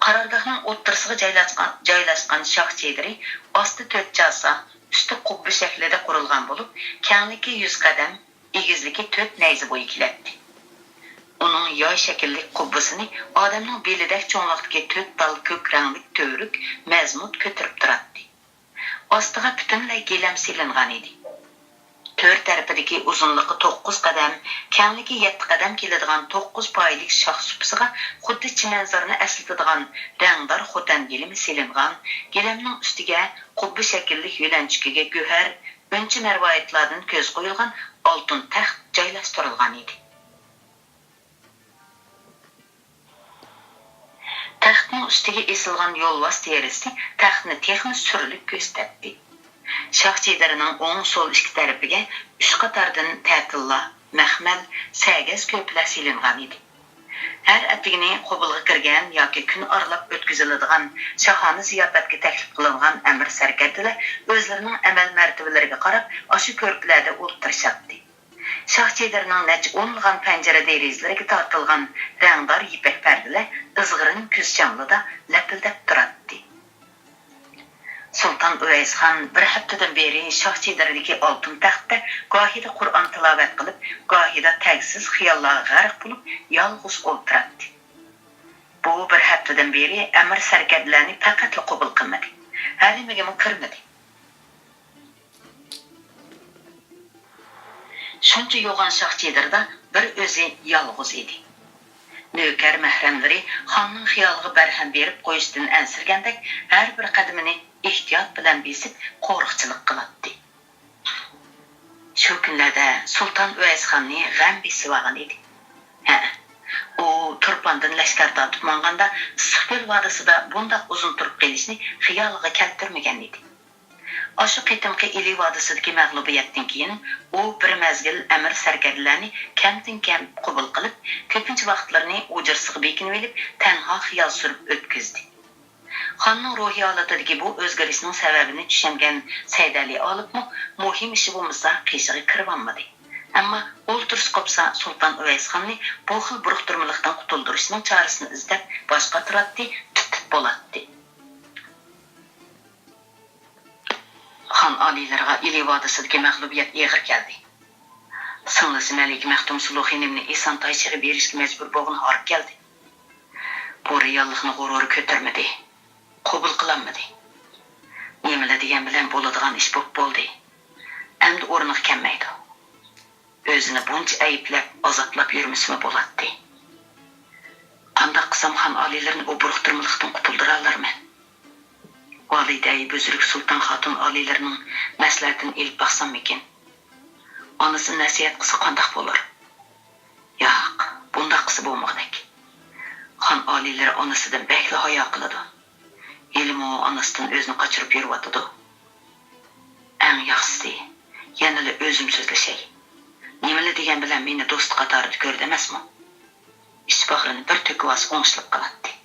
قارارگاھنىڭ ئوتتۇرىسىغا جايلاشقان، جايلاشقان شاھ چېدىرى ئاستى تۆت چاسا، ئۈستى قۇببە شەكلىدە قۇرۇلغان بولۇپ، كەڭلىكى يۈز قەدەم، ئېگىزلىكى تۆت نەيزە بويى كېلەتتى. ئۇنىڭ ياي شەكىللىك قۇببىسىنى ئادەمنىڭ بېلىدەك چوڭلۇقتىكى تۆت تال كۆك رەڭلىك تۈۋرۈك مەزمۇت كۆتۈرۈپ تۇراتتى. ئاستىغا پۈتۈنلەي گىلەم سېلىنغانىدى. تۆر تەرىپىدىكى ئۇزۇنلۇقى توققۇز قەدەم، كەڭلىكى يەتتە قەدەم كېلىدىغان توققۇز پايىلىك شاخ سۇپىسىغا خۇددى چىمەنزارنى ئەسلىتىدىغان رەڭدار خوتەن گىلىمى سېلىنغان، گىلەمنىڭ ئۈستىگە قۇببە شەكىللىك يۆلەنچۈكىگە گۆھەر، ئۈنچە مەرۋايىتلاردىن كۆزگە قويۇلغان ئالتۇن تەخت جايلاشتۇرۇلغانىدى. تەختنىڭ ئۈستىگە ئېسىلغان يولۋاس تېرىسى تەختنى تېخىمۇ سۈرلۈك كۆرسىتەتتى. شاھ چېدىرىنىڭ ئوڭ، سول ئىككى تەرىپىگە ئۈچ قاتاردىن تەتىللا، مەخمەل، سەگەز كۆرپىلەر سېلىنغانىدى. ھەر ئەتىگىنى قوبۇلغا كىرگەن ياكى كۈن ئارىلاپ ئۆتكۈزۈلىدىغان شاھانە زىياپەتكە تەكلىپ قىلىنغان ئەمىر سەركەردىلەر ئۆزلىرىنىڭ ئەمەل مەرتىۋىلىرىگە قاراپ ئاشۇ كۆرپىلەردە ئولتۇرۇشاتتى. شاھ چېدىرىنىڭ نەچچە ئونلىغان پەنجىرە دېرىزىلىرىگە تارتىلغان رەڭدار يىپەك پەردىلەر ئىزغىرىن كۈز شامىلىدا لەپىلدەپ تۇراتتى. سۇلتان ئۇۋەيسخان بىر ھەپتىدىن بېرى شاھ چېدىرىدىكى ئالتۇن تەختتە گاھىدا قۇرئان تىلاۋەت قىلىپ، گاھىدا تەگسىز خىياللارغا غەرق بولۇپ، يالغۇز ئولتۇراتتى. بۇ بىر ھەپتىدىن بېرى ئەمىر سەركەردىلەرنى پەقەتلا قوبۇل قىلمىدى، ھەرىمىگىمۇ كىرمىدى. شۇنچە يوغان شاھ چېدىرىدا بىر ئۆزى يالغۇز ئىدى. نۆكەر مەھرەملىرى خاننىڭ خىيالىغا بەرھەم بېرىپ قويۇشتىن ئەنسىرىگەندەك، ھەر بىر قەدىمىنى ئېھتىيات بىلەن بېسىپ، قورۇقچىلىق قىلاتتى. شۇ كۈنلەردە سۇلتان ئۇۋەيسخاننى غەم بېسىۋالغان ئىدى. ھەئە، ئۇ تۇرپاندىن لەشكەر تارتىپ ماڭغاندا، ئىسسىقكۆل ۋادىسىدا بۇنداق ئۇزۇن تۇرۇپ قېلىشنى خىيالىغا كەلتۈرمىگەن ئىدى. ئاشۇ قېتىمقى ئىلى ۋادىسىدىكى مەغلۇبىيەتتىن كېيىن، ئۇ بىر مەزگىل ئەمىر سەركەردىلەرنى كەمدىن كەم قوبۇل قىلىپ، كۆپىنچە ۋاقىتلىرىنى ئوجرىسىغا بېكىنىۋېلىپ، تەنھا خىيال سۈرۈپ ئۆتكۈزدى. خاننىڭ روھىي ھالىتىدىكى بۇ ئۆزگىرىشنىڭ سەۋەبىنى چۈشەنگەن سەيدەلى ئالىپمۇ مۇھىم ئىشى بولمىسا قېشىغا كىرىۋالمىدى. ئەمما ئولتۇرۇشى قوپسا سۇلتان ئۇۋەيسخاننى بۇ خىل بۇرۇقتۇرمىلىقتىن قۇتۇلدۇرۇشنىڭ چارىسىنى ئىزدەپ باش قاتۇراتتى، تۈپ-تۈپ بولاتتى. خان ئالىيلىرىغا ئىلى ۋادىسىدىكى مەغلۇبىيەت ئېغىر كەلدى. سىڭلىسى مەلىكە مەختۇمسۇلۇ خېنىمنى ئېسان تايشىغا بېرىشكە مەجبۇر بولغىنى ھاراپ كەلدى. بۇ رېئاللىقنى غۇرۇرى كۆتۈرمىدى، قوبۇل قىلالمىدى. نېمىلا دېگەن بىلەن بولىدىغان ئىش بوپ بولدى. ئەمدى ئورنىغا كەلمەيدۇ. ئۆزىنى بۇنچە ئەيىبلەپ، ئازابلاپ يۈرمىسىمۇ بولاتتى. قانداق قىلسام خان ئالىيلىرىنى بۇ بۇرۇقتۇرمىلىقتىن قۇتۇلدۇرالارمەن؟ ۋالىدەي بۈزرۈك سۇلتان خاتۇن ئالىيلىرىنىڭ مەسلىھەتىنى ئېلىپ باقساممىكىن؟ ئانىسى نەسىھەت قىلسا قانداق بولۇر؟ ياق، بۇنداق قىلسا بولمىغۇدەك. خان ئالىيلىرى ئانىسىدىن بەكلا ھايا قىلىدۇ. ھېلىمۇ ئانىسىدىن ئۆزىنى قاچۇرۇپ يۈرۈۋاتىدۇ. ئەڭ ياخشىسى، يەنىلا ئۆزۈم سۆزلىشەي. نېمىلا دېگەن بىلەن مېنى دوستى قاتارىدا كۆرىدۇ ئەمەسمۇ؟ ئىچ باغرىنى بىر تۆكۈۋالسا ئوڭشىلىپ قالاتتى.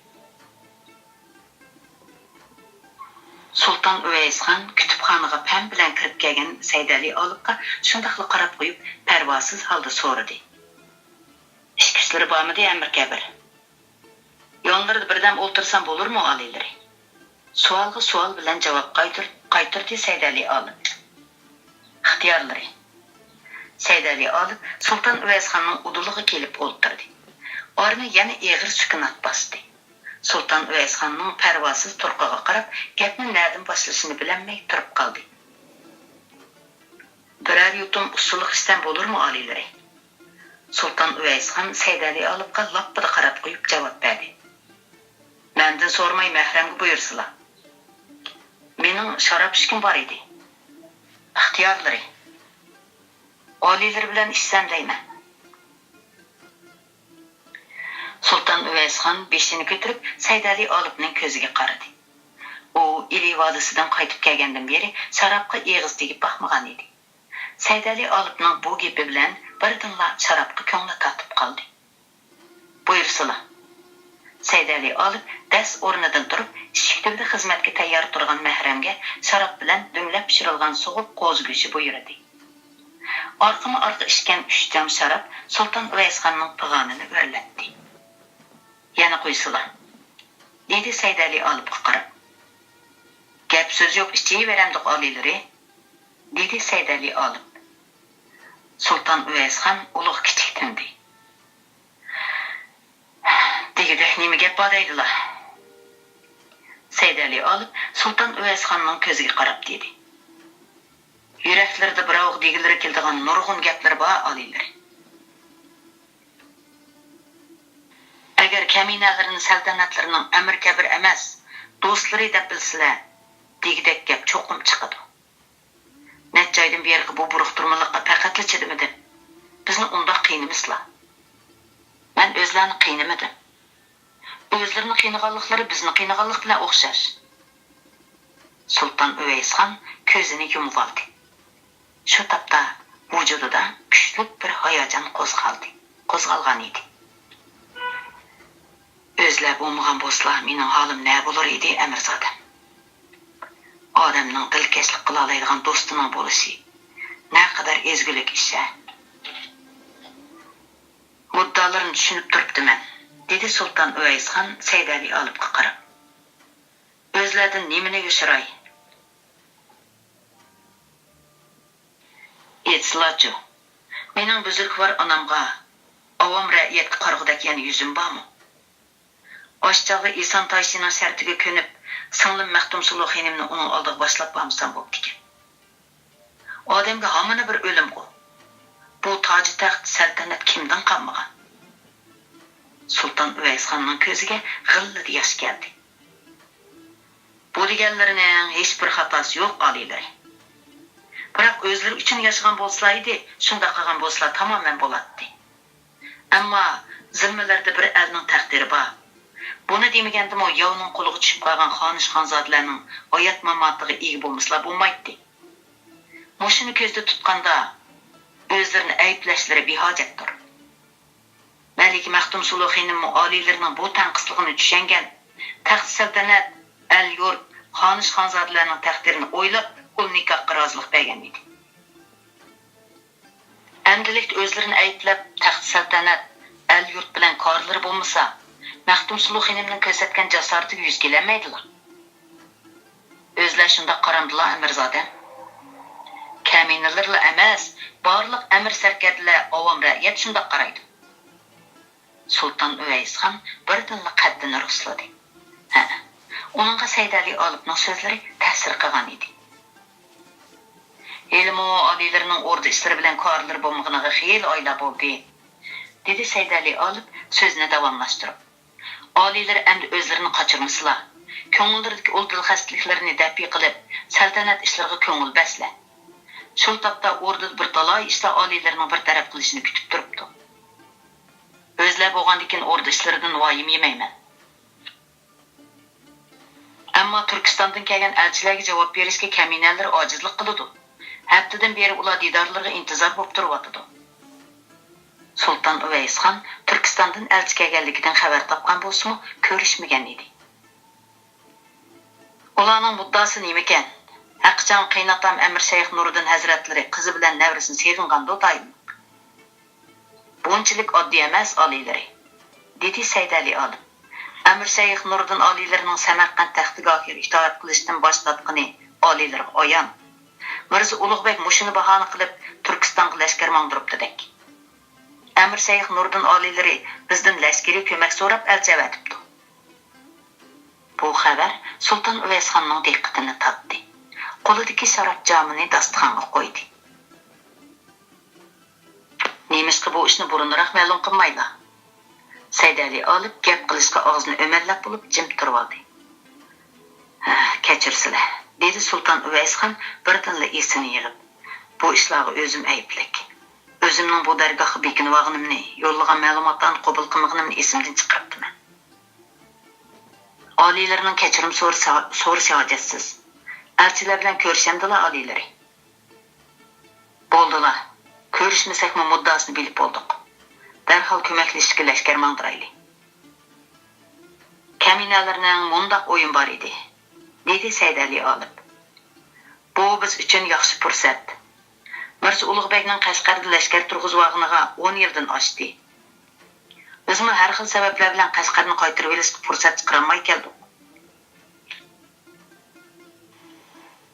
سۇلتان ئۇۋەيسخان كۇتۇپخانىغا پەم بىلەن كىرىپ كەلگەن سەيدەلى ئالىپقا شۇنداقلا قاراپ قويۇپ، پەرۋاسىز ھالدا سورىدى: «ئىشكۈچىلىرى بارمىدى، ئەمىر كەبىر؟ يانلىرىدا بىردەم ئولتۇرسام بولۇرمۇ، ئالىيلىرى؟» سوئالغا سوئال بىلەن جاۋاب قايتۇر-، قايتۇردى سەيدەلى ئالىپ. «ئىختىيارلىرى.» سەيدەلى ئالىپ سۇلتان ئۇۋەيسخاننىڭ ئۇدۇلىغا كېلىپ ئولتۇردى. ئارىنى يەنە ئېغىر سۈكۈنات باستى. سۇلتان ئۇۋەيسخاننىڭ پەرۋاسىز تۇرقىغا قاراپ، گەپنى نەدىن باشلىشىنى بىلەلمەي تۇرۇپ قالدى. «بىرەر يۇتۇم ئۇسسۇلۇق ئىچسەم بولۇرمۇ، ئالىيلىرى؟» سۇلتان ئۇۋەيسخان سەيدەلى ئالىپقا لاپپىدە قاراپ قويۇپ جاۋاب بەردى: «مەندىن سورىماي مەھرەمگە بۇيرۇسىلا.» «مېنىڭ شاراب ئىچكۈم بار ئىدى.» «ئىختىيارلىرى.» «ئالىيلىرى بىلەن ئىچسەم دەيمەن.» سۇلتان ئۇۋەيسخان بېشىنى كۆتۈرۈپ سەيدەلى ئالىپنىڭ كۆزىگە قارىدى. ئۇ ئىلى ۋادىسىدىن قايتىپ كەلگەندىن بېرى شارابقا ئېغىز تېگىپ باقمىغان ئىدى. سەيدەلى ئالىپنىڭ بۇ گېپى بىلەن بىردىنلا شارابقا كۆڭلى تارتىپ قالدى. «بۇيرۇسىلا.» سەيدەلى ئالىپ دەس ئورنىدىن تۇرۇپ، ئىشىك تۈۋىدە خىزمەتكە تەييار تۇرغان مەھرەمگە شاراب بىلەن دۈملەپ پىشۇرۇلغان سوغۇق قوزا گۆشى بۇيرۇدى. ئارقىمۇ ئارقا ئىچكەن ئۈچ جام شاراب سۇلتان ئۇۋەيسخاننىڭ پىغانىنى ئۆرلەتتى. «يەنە قويسىلا.» دېدى سەيدەلى ئالىپقا قاراپ. «گەپ سۆز يوق، ئىچىۋېرەمدۇق، ئالىيلىرى.» دېدى سەيدەلى ئالىپ. سۇلتان ئۇۋەيسخان ئۇلۇغ كىچىك تىندى. نېمە گەپ بار دەيدىلا؟ سەيدەلى ئالىپ سۇلتان ئۇۋەيسخاننىڭ كۆزىگە قاراپ دېدى. يۈرەكلىرىدە بىراۋغا دېگۈلىرى كېلىدىغان نۇرغۇن گەپلىرى بار ئالىيلىرى. ئەگەر كەمىنەلىرىنى سەلتەنەتلىرىنىڭ ئەمىر كەبىر ئەمەس، دوستلىرى دەپ بىلسىلە، دېگۈدەك گەپ چوقۇم چىقىدۇ. نەچچە ئايدىن بېرىقى بۇ بۇرۇقتۇرمىلىققا پەقەتلا چىدىمىدىم. بىزنى ئۇنداق قىينىمىسىلا. مەن ئۆزلەرنى قىينىمىدىم. ئۆزلىرىنى قىينىغانلىقلىرى بىزنى قىينىغانلىق بىلەن ئوخشاش. سۇلتان ئۇۋەيسخان كۆزىنى يۇمۇۋالدى. شۇ تاپتا ۋۇجۇدىدا كۈچلۈك بىر ھاياجان قوزغالدى، قوزغالغان ئىدى. ئۆزلەر بولمىغان بولسىلا، مېنىڭ ھالىم نە بولۇر ئىدى، ئەمىرزادەم؟ ئادەمنىڭ دىلكەشلىك قىلالايدىغان دوستىنىڭ بولۇشى نەقەدەر ئەزگۈلۈك ئىش ھە! مۇددىئالىرىنى چۈشىنىپ تۇرۇپتىمەن، دېدى سۇلتان ئۇۋەيسخان سەيدەلى ئالىپقا قاراپ. ئۆزلەردىن نېمىنى يوشۇراي؟ ئېيتسىلاچۇ، مېنىڭ بۈزرۈكۋار ئانامغا، ئاۋام رەئىيەتكە قارىغۇدەك يەنە يۈزۈم بارمۇ؟ ئاشۇ چاغدا ئېسان تايشىنىڭ شەرتىگە كۆنۈپ، سىڭلىم مەختۇمسۇلۇ خېنىمنى ئۇنىڭ ئالدىغا باشلاپ بارمىسام بوپتىكەن. ئادەمگە ھامىنى بىر ئۆلۈمغۇ. بۇ تاجى تەخت، سەلتەنەت كىمدىن قالمىغان؟ سۇلتان ئۇۋەيسخاننىڭ كۆزىگە غىللىدە ياش كەلدى. بۇ دېگەنلىرىنىڭ ھېچبىر خاتاسى يوق، ئالىيلىرى. بىراق ئۆزلىرى ئۈچۈن ياشىغان بولسىلا ئىدى، شۇنداق قىلغان بولسىلا تامامەن بولاتتى. ئەمما زىممىلىرىدە بىر ئەلنىڭ تەقدىرى بار. بۇنى دېمىگەندىمۇ ياۋنىڭ قولىغا چۈشۈپ قالغان خانىش خانزادىلەرنىڭ ھايات-ماماتىغا ئىگە بولمىسىلا بولمايتتى. مۇشۇنى كۆزدە تۇتقاندا، ئۆزلىرىنى ئەيىبلەشلىرى بىھاجەتتۇر. مەلىكە مەختۇمسۇلۇ خېنىممۇ ئالىيلىرىنىڭ بۇ تەنقىسلىقىنى چۈشەنگەن، تەخت-سەلتەنەت، ئەل-يۇرت، خانىش-خانزادىلەرنىڭ تەقدىرىنى ئويلاپ، ئۇ نىكاھقا رازىلىق بەرگەن ئىدى. ئەمدىلىكتە ئۆزلىرىنى ئەيىبلەپ، تەخت-سەلتەنەت، ئەل-يۇرت بىلەن كارلىرى بولمىسا، مەختۇمسۇلۇ خېنىمنىڭ كۆرسەتكەن جاسارىتىگە يۈز كېلەلمەيدىلا. ئۆزلەر شۇنداق قارامدىلا، ئەمىرزادەم؟ كەمىنىلىرىلا ئەمەس، بارلىق ئەمىر-سەركەردىلەر، ئاۋام رەئىيەت شۇنداق قارايدۇ. سۇلتان ئۇۋەيسخان بىردىنلا قەددىنى رۇسلىدى. ھەئە، ئۇنىڭغا سەيدەلى ئالىپنىڭ سۆزلىرى تەسىر قىلغان ئىدى. ھېلىمۇ ئالىيلىرىنىڭ ئوردا ئىشلىرى بىلەن كارلىرى بولمىغىنىغا خېلى ئايلار بولدى، دېدى سەيدەلى ئالىپ سۆزىنى داۋاملاشتۇرۇپ. ئالىيلىرى ئەمدى ئۆزلىرىنى قاچۇرمىسىلا، كۆڭۈللىرىدىكى ئۇل دىلخەستىلىكلىرىنى دەپئى قىلىپ، سەلتەنەت ئىشلىرىغا كۆڭۈل بەرسىلە. شۇ تاپتا ئوردىدا بىر تالاي ئىشلار ئالىيلىرىنىڭ بىر تەرەپ قىلىشىنى كۈتۈپ تۇرۇپتۇ. ئۆزلەر بولغاندىكىن ئوردا ئىشلىرىدىن ۋايىم يېمەيمەن. ئەمما تۈركىستاندىن كەلگەن ئەلچىلەرگە جاۋاب بېرىشكە كەمىنەلىرى ئاجىزلىق قىلىدۇ. ھەپتىدىن بېرى ئۇلار دىدارلىرىغا ئىنتىزار بولۇپ تۇرۇۋاتىدۇ. سۇلتان ئۇۋەيسخان تۈركىستاندىن ئەلچى كەلگەنلىكىدىن خەۋەر تاپقان بولسىمۇ، كۆرۈشمىگەن ئىدى. ئۇلارنىڭ مۇددىئاسى نېمىكەن؟ ھەقىچان قېيىنئاتام ئەمىر شەيخ نۇرىدىن ھەزرەتلىرى قىزى بىلەن نەۋرىسىنى سېغىنغاندۇ دائىم. بۇنچىلىك ئاددىي ئەمەس، ئالىيلىرى، دېدى سەيدەلى ئالىم. ئەمىر شەيخ نۇرىدىن ئالىيلىرىنىڭ سەمەرقەنت تەختىگاھىغا ئىتائەت قىلىشتىن باش تارتقىنى ئالىيلىرىغا ئايان. مىرزا ئۇلۇغبەگ مۇشۇنى باھانە قىلىپ تۈركىستانغا لەشكەر ماڭدۇرۇپتىدەك. ئەمىر شەيخ نۇرىدىن ئالىيلىرى بىزدىن لەشكىرىي كۆمەك سوراپ ئەلچى ئەۋەتىپتۇ. بۇ خەۋەر سۇلتان ئۇۋەيسخاننىڭ دىققىتىنى تارتتى. قولىدىكى شاراب جامىنى داستىخانغا قويدى. نېمىشقا بۇ ئىشنى بۇرۇنراق مەلۇم قىلمايلا؟ سەيدەلى ئالىپ گەپ قىلىشقا ئاغزىنى ئۆمەللەپ بولۇپ جىم تۇرۇۋالدى. ھە، كەچۈرسىلە، دېدى سۇلتان ئۇۋەيسخان بىردىنلا ئېسىنى يىغىپ. بۇ ئىشلارغا ئۆزۈم ئەيىبلىك. ئۆزۈمنىڭ بۇ دەرگاھقا بېكىنىۋالغىنىمنى، يوللىغان مەلۇماتلارنى قوبۇل قىلمىغىنىمنى ئېسىمدىن چىقىرىپتىمەن. ئالىيلىرىنىڭ كەچۈرۈم سورىسى، سورىشى ھاجەتسىز. ئەلچىلەر بىلەن كۆرۈشەمدىلا ئالىيلىرى؟ بولدىلا، كۆرۈشمىسەكمۇ مۇددىئاسىنى بىلىپ بولدۇق. دەرھال كۆمەكلىشىشكە لەشكەر ماڭدۇرايلى. كەمىنەلەرنىڭ مۇنداق ئويۇن بار ئىدى، دېدى سەيدەلى ئالىپ. بۇ بىز ئۈچۈن ياخشى پۇرسەت. مىرزا ئۇلۇغبەگنىڭ قەشقەردە لەشكەر تۇرغۇزۇۋالغىنىغا ئون يىلدىن ئاشتى. بىزمۇ ھەر خىل سەۋەبلەر بىلەن قەشقەرنى قايتۇرۇۋېلىشقا پۇرسەت چىقىرالماي كەلدۇق.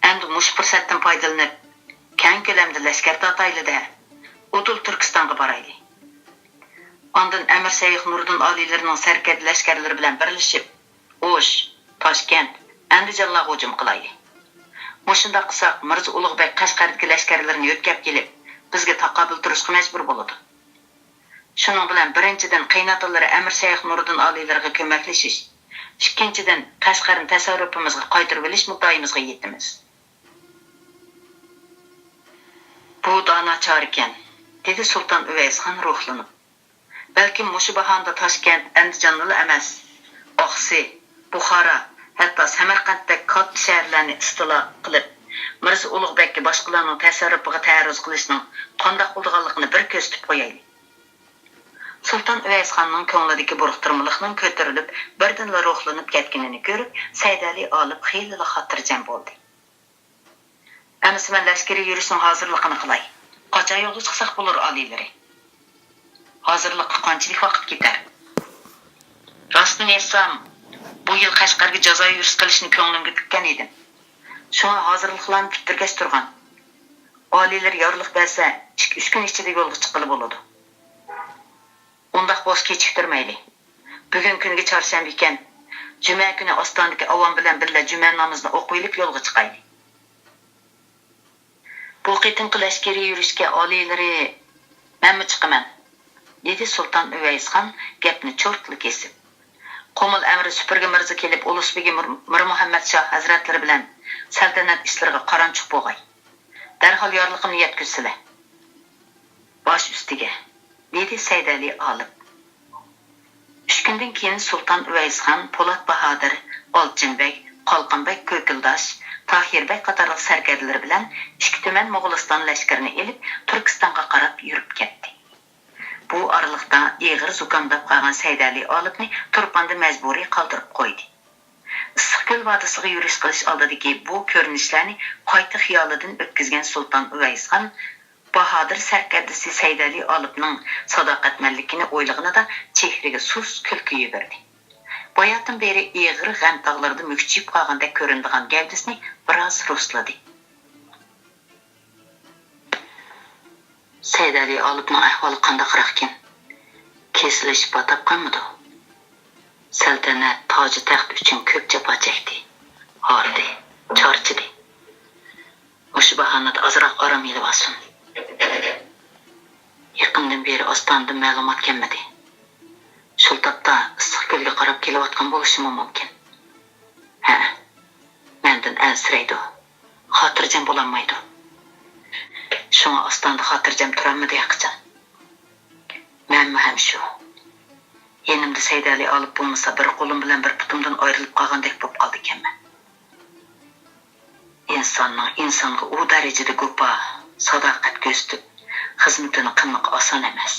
ئەمدى مۇشۇ پۇرسەتتىن پايدىلىنىپ، كەڭ كۆلەمدە لەشكەر تارتايلى-دە، ئۇدۇل تۈركىستانغا بارايلى. ئاندىن ئەمىر شەيخ نۇرىدىن ئالىيلىرىنىڭ سەركەردە لەشكەرلىرى بىلەن بىرلىشىپ، ئوش، تاشكەنت، ئەندىجانلارغا ھۇجۇم قىلايلى. مۇشۇنداق قىلساق، مىرزا ئۇلۇغبەگ قەشقەردىكى لەشكەرلىرىنى يۆتكەپ كېلىپ، بىزگە تاقابىل تۇرۇشقا مەجبۇر بولىدۇ. شۇنىڭ بىلەن بىرىنچىدىن، قېيىناتىلىرى ئەمىر شەيخ نۇرىدىن ئالىيلىرىغا كۆمەكلىشىش، ئىككىنچىدىن، قەشقەرنى تەسەررۇپىمىزغا قايتۇرۇۋېلىش مۇددىئىمىزغا يېتىمىز. بۇ دانا چارىكەن، دېدى سۇلتان ئۇۋەيسخان روھلىنىپ. بەلكىم مۇشۇ باھانىدا تاشكەنت، ئەندىجاننىلا ئەمەس، ئاقسۇ، بۇخارا، ھەتتا سەمەرقەنتتەك كاتتا شەھەرلەرنى ئىستىلا قىلىپ، مىرزا ئۇلۇغبەگكە باشقىلارنىڭ تەسەررۇپىغا تەئەررۇز قىلىشنىڭ قانداق بولىدىغانلىقىنى بىر كۆرسىتىپ قويايلى. سۇلتان ئۇۋەيسخاننىڭ كۆڭلىدىكى بۇرۇقتۇرمىلىقنىڭ كۆتۈرۈلۈپ، بىردىنلا روھلىنىپ كەتكىنىنى كۆرۈپ، سەيدەلى ئالىپ خېلىلا خاتىرجەم بولدى. ئەمىسە مەن لەشكىرىي يۈرۈشنىڭ ھازىرلىقىنى قىلاي. قاچان يولغا چىقساق بولۇر، ئالىيلىرى؟ ھازىرلىققا قانچىلىك ۋاقىت كېتەر؟ راستىنى ئېيتسام، بۇ يىل قەشقەرگە جازا يۈرۈش قىلىشنى كۆڭلۈمگە پۈككەن ئىدىم. شۇڭا ھازىرلىقلارنى پۈتتۈرگەچ تۇرغان. ئالىيلىرى يارلىق بەرسە، ئىككى-ئۈچ كۈن ئىچىدە يولغا چىققىلى بولىدۇ. ئۇنداق بولسا كېچىكتۈرمەيلى. بۈگۈن كۈنگە چارشەنبە ئىكەن. جۈمە كۈنى ئاستانىدىكى ئاۋام بىلەن بىللە جۈمە نامىزىنى ئوقۇۋېلىپ يولغا چىقايلى. بۇ قېتىمقى لەشكىرىي يۈرۈشكە ئالىيلىرى مەنمۇ چىقىمەن، دېدى سۇلتان ئۇۋەيسخان گەپنى چۇرتلا كېسىپ. قۇمۇل ئەمىرى سۈپۈرگە مىرزا كېلىپ، ئۇلۇس بېگى مىر-، مىرمۇھەممەت شاھ ھەزرەتلىرى بىلەن سەلتەنەت ئىشلىرىغا قارانچۇق بولغاي. دەرھال يارلىقىمنى يەتكۈزسىلە. باش ئۈستىگە، دېدى سەيدەلى ئالىپ. ئۈچ كۈندىن كېيىن سۇلتان ئۇۋەيسخان، پولات باھادىر، ئالچىن بەگ، قالقان بەگ كۆكۈلداش، تاھىر بەگ قاتارلىق سەركەردىلىرى بىلەن ئىككى تۈمەن موغۇلىستان لەشكىرىنى ئېلىپ، تۈركىستانغا قاراپ يۈرۈپ كەتتى. بۇ ئارىلىقتا ئېغىر زۇكامداپ قالغان سەيدەلى ئالىپنى تۇرپاندا مەجبۇرىي قالدۇرۇپ قويدى. ئىسسىقكۆل ۋادىسىغا يۈرۈش قىلىش ئالدىدىكى بۇ كۆرۈنۈشلەرنى قايتا خىيالىدىن ئۆتكۈزگەن سۇلتان ئۇۋەيسخان باھادىر سەركەردىسى سەيدەلى ئالىپنىڭ ساداقەتمەنلىكىنى ئويلىغىنىدا چېھرىگە سۇس كۈلكە يۈگۈردى. باياتىن بېرى ئېغىر غەم تاغلىرىدا مۈكچىيىپ قالغاندەك كۆرۈنىدىغان گەۋدىسىنى بىراز رۇسلىدى. سەيدەلى ئالىپنىڭ ئەھۋالى قانداقراقكىن؟ كېسىللىشىپ تاپقانمىدۇ؟ سەلتەنەت، تاجى تەخت ئۈچۈن كۆپ جاپا چەكتى، ھاردى، چارچىدى. مۇشۇ باھانىدا ئازراق ئارام ئېلىۋالسۇن. يېقىندىن بېرى ئاستانىدىن مەلۇمات كەلمىدى. شۇ تاپتا ئىسسىقكۆلگە قاراپ كېلىۋاتقان بولۇشىمۇ مۇمكىن. ھە، مەندىن ئەنسىرەيدۇ. خاتىرجەم بولالمايدۇ. شۇڭا ئاستانىدا خاتىرجەم تۇرالمىدى ھەقىچان. مەنمۇ ھەم شۇ. يېنىمدا سەيدەلى ئالىپ بولمىسا، بىر قولۇم بىلەن بىر پۇتۇمدىن ئايرىلىپ قالغاندەك بولۇپ قالىدىكەنمەن. ئىنساننىڭ ئىنسانغا ئۇ دەرىجىدە گۇپا، ساداقەت كۆرسىتىپ، خىزمىتىنى قىلمىقى ئاسان ئەمەس.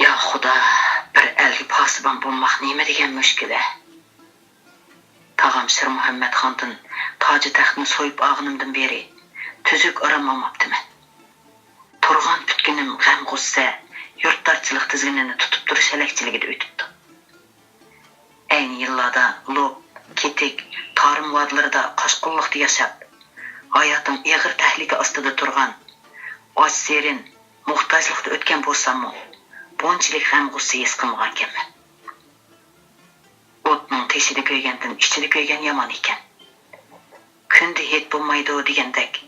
يا خۇدا، بىر ئەلگە پاسىبان بولماق نېمە دېگەن مۈشكۈل-ە! تاغام شىرمۇھەممەت خاندىن تاجى تەختنى سويۇپ ئالغىنىمدىن بېرى تۈزۈك ئارام ئالماپتىمەن. تۇرغان پۈتكۈنۈم غەم-غۇسسە، يۇرتدارچىلىق تىزگىنىنى تۇتۇپ تۇرۇش ھەلەكچىلىكىدە ئۆتۈپتۇ. ئەينى يىللاردا لوپ، كېتىك، تارىم ۋادىلىرىدا قاشقۇنلۇقتا ياشاپ، ھاياتىم ئېغىر تەھلىكە ئاستىدا تۇرغان، ئاچ-سېرىن، موھتاجلىقتا ئۆتكەن بولساممۇ، بۇنچىلىك غەم-غۇسسە ھېس قىلمىغانىكەنمەن. ئوتنىڭ تېشىدا كۆيگەندىن ئىچىدە كۆيگەن يامان ئىكەن. كۈندە ھېيت بولمايدۇ دېگەندەك،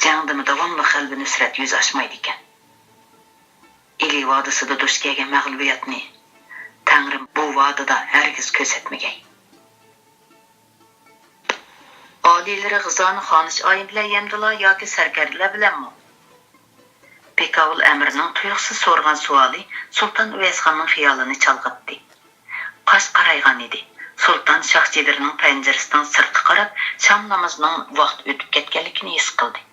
جەڭدىمۇ داۋاملىق غەلىبە-نۇسرەت يۈز ئاچمايدىكەن. ئىلى ۋادىسىدا دۇچ كەلگەن مەغلۇبىيەتنى تەڭرىم بۇ ۋادىدا ھەرگىز كۆرسەتمىگەي. ئالىيلىرى غىزانى خانىش ئايىم بىلەن يەمدىلا ياكى سەركەردىلەر بىلەنمۇ؟ بېكاۋۇل ئەمىرنىڭ تۇيۇقسىز سورىغان سوئالى سۇلتان ئۇۋەيسخاننىڭ خىيالىنى چالغىتتى. قاش قارايغان ئىدى. سۇلتان شاھ چېدىرىنىڭ پەنجىرىسىنىڭ سىرتقا قاراپ، شام نامىزىنىڭ ۋاقتى ئۆتۈپ كەتكەنلىكىنى ھېس قىلدى.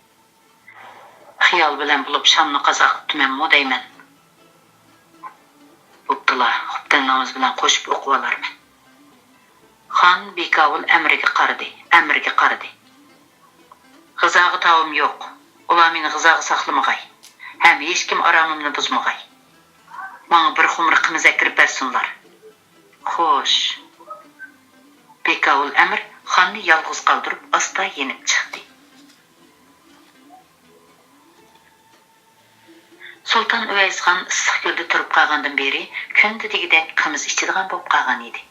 خىيال بىلەن بولۇپ شامنى قازا قىپتىمەنمۇ دەيمەن. بوپتۇلا، خۇپتەن نامىزى بىلەن قوشۇپ ئوقۇۋالارمەن. خان بىكاۋۇل ئەمرىگە قارىدى، ئەمرىگە قارىدى. غىزاغا تاۋىم يوق. ئۇلار مېنى غىزاغا ساقلىمىغاي. ھەم ھېچكىم ئارامىمنى بۇزمىغاي. ماڭا بىر خۇمرا قىمىز ئەكىرىپ بەرسۇنلار. خوش. بىكاۋۇل ئەمىر خاننى يالغۇز قالدۇرۇپ ئاستا يېنىپ چىقتى. سۇلتان ئۇۋەيسخان ئىسسىقكۆلدە تۇرۇپ قالغاندىن بېرى كۈندە دېگۈدەك قىمىز ئىچىدىغان بولۇپ قالغان ئىدى.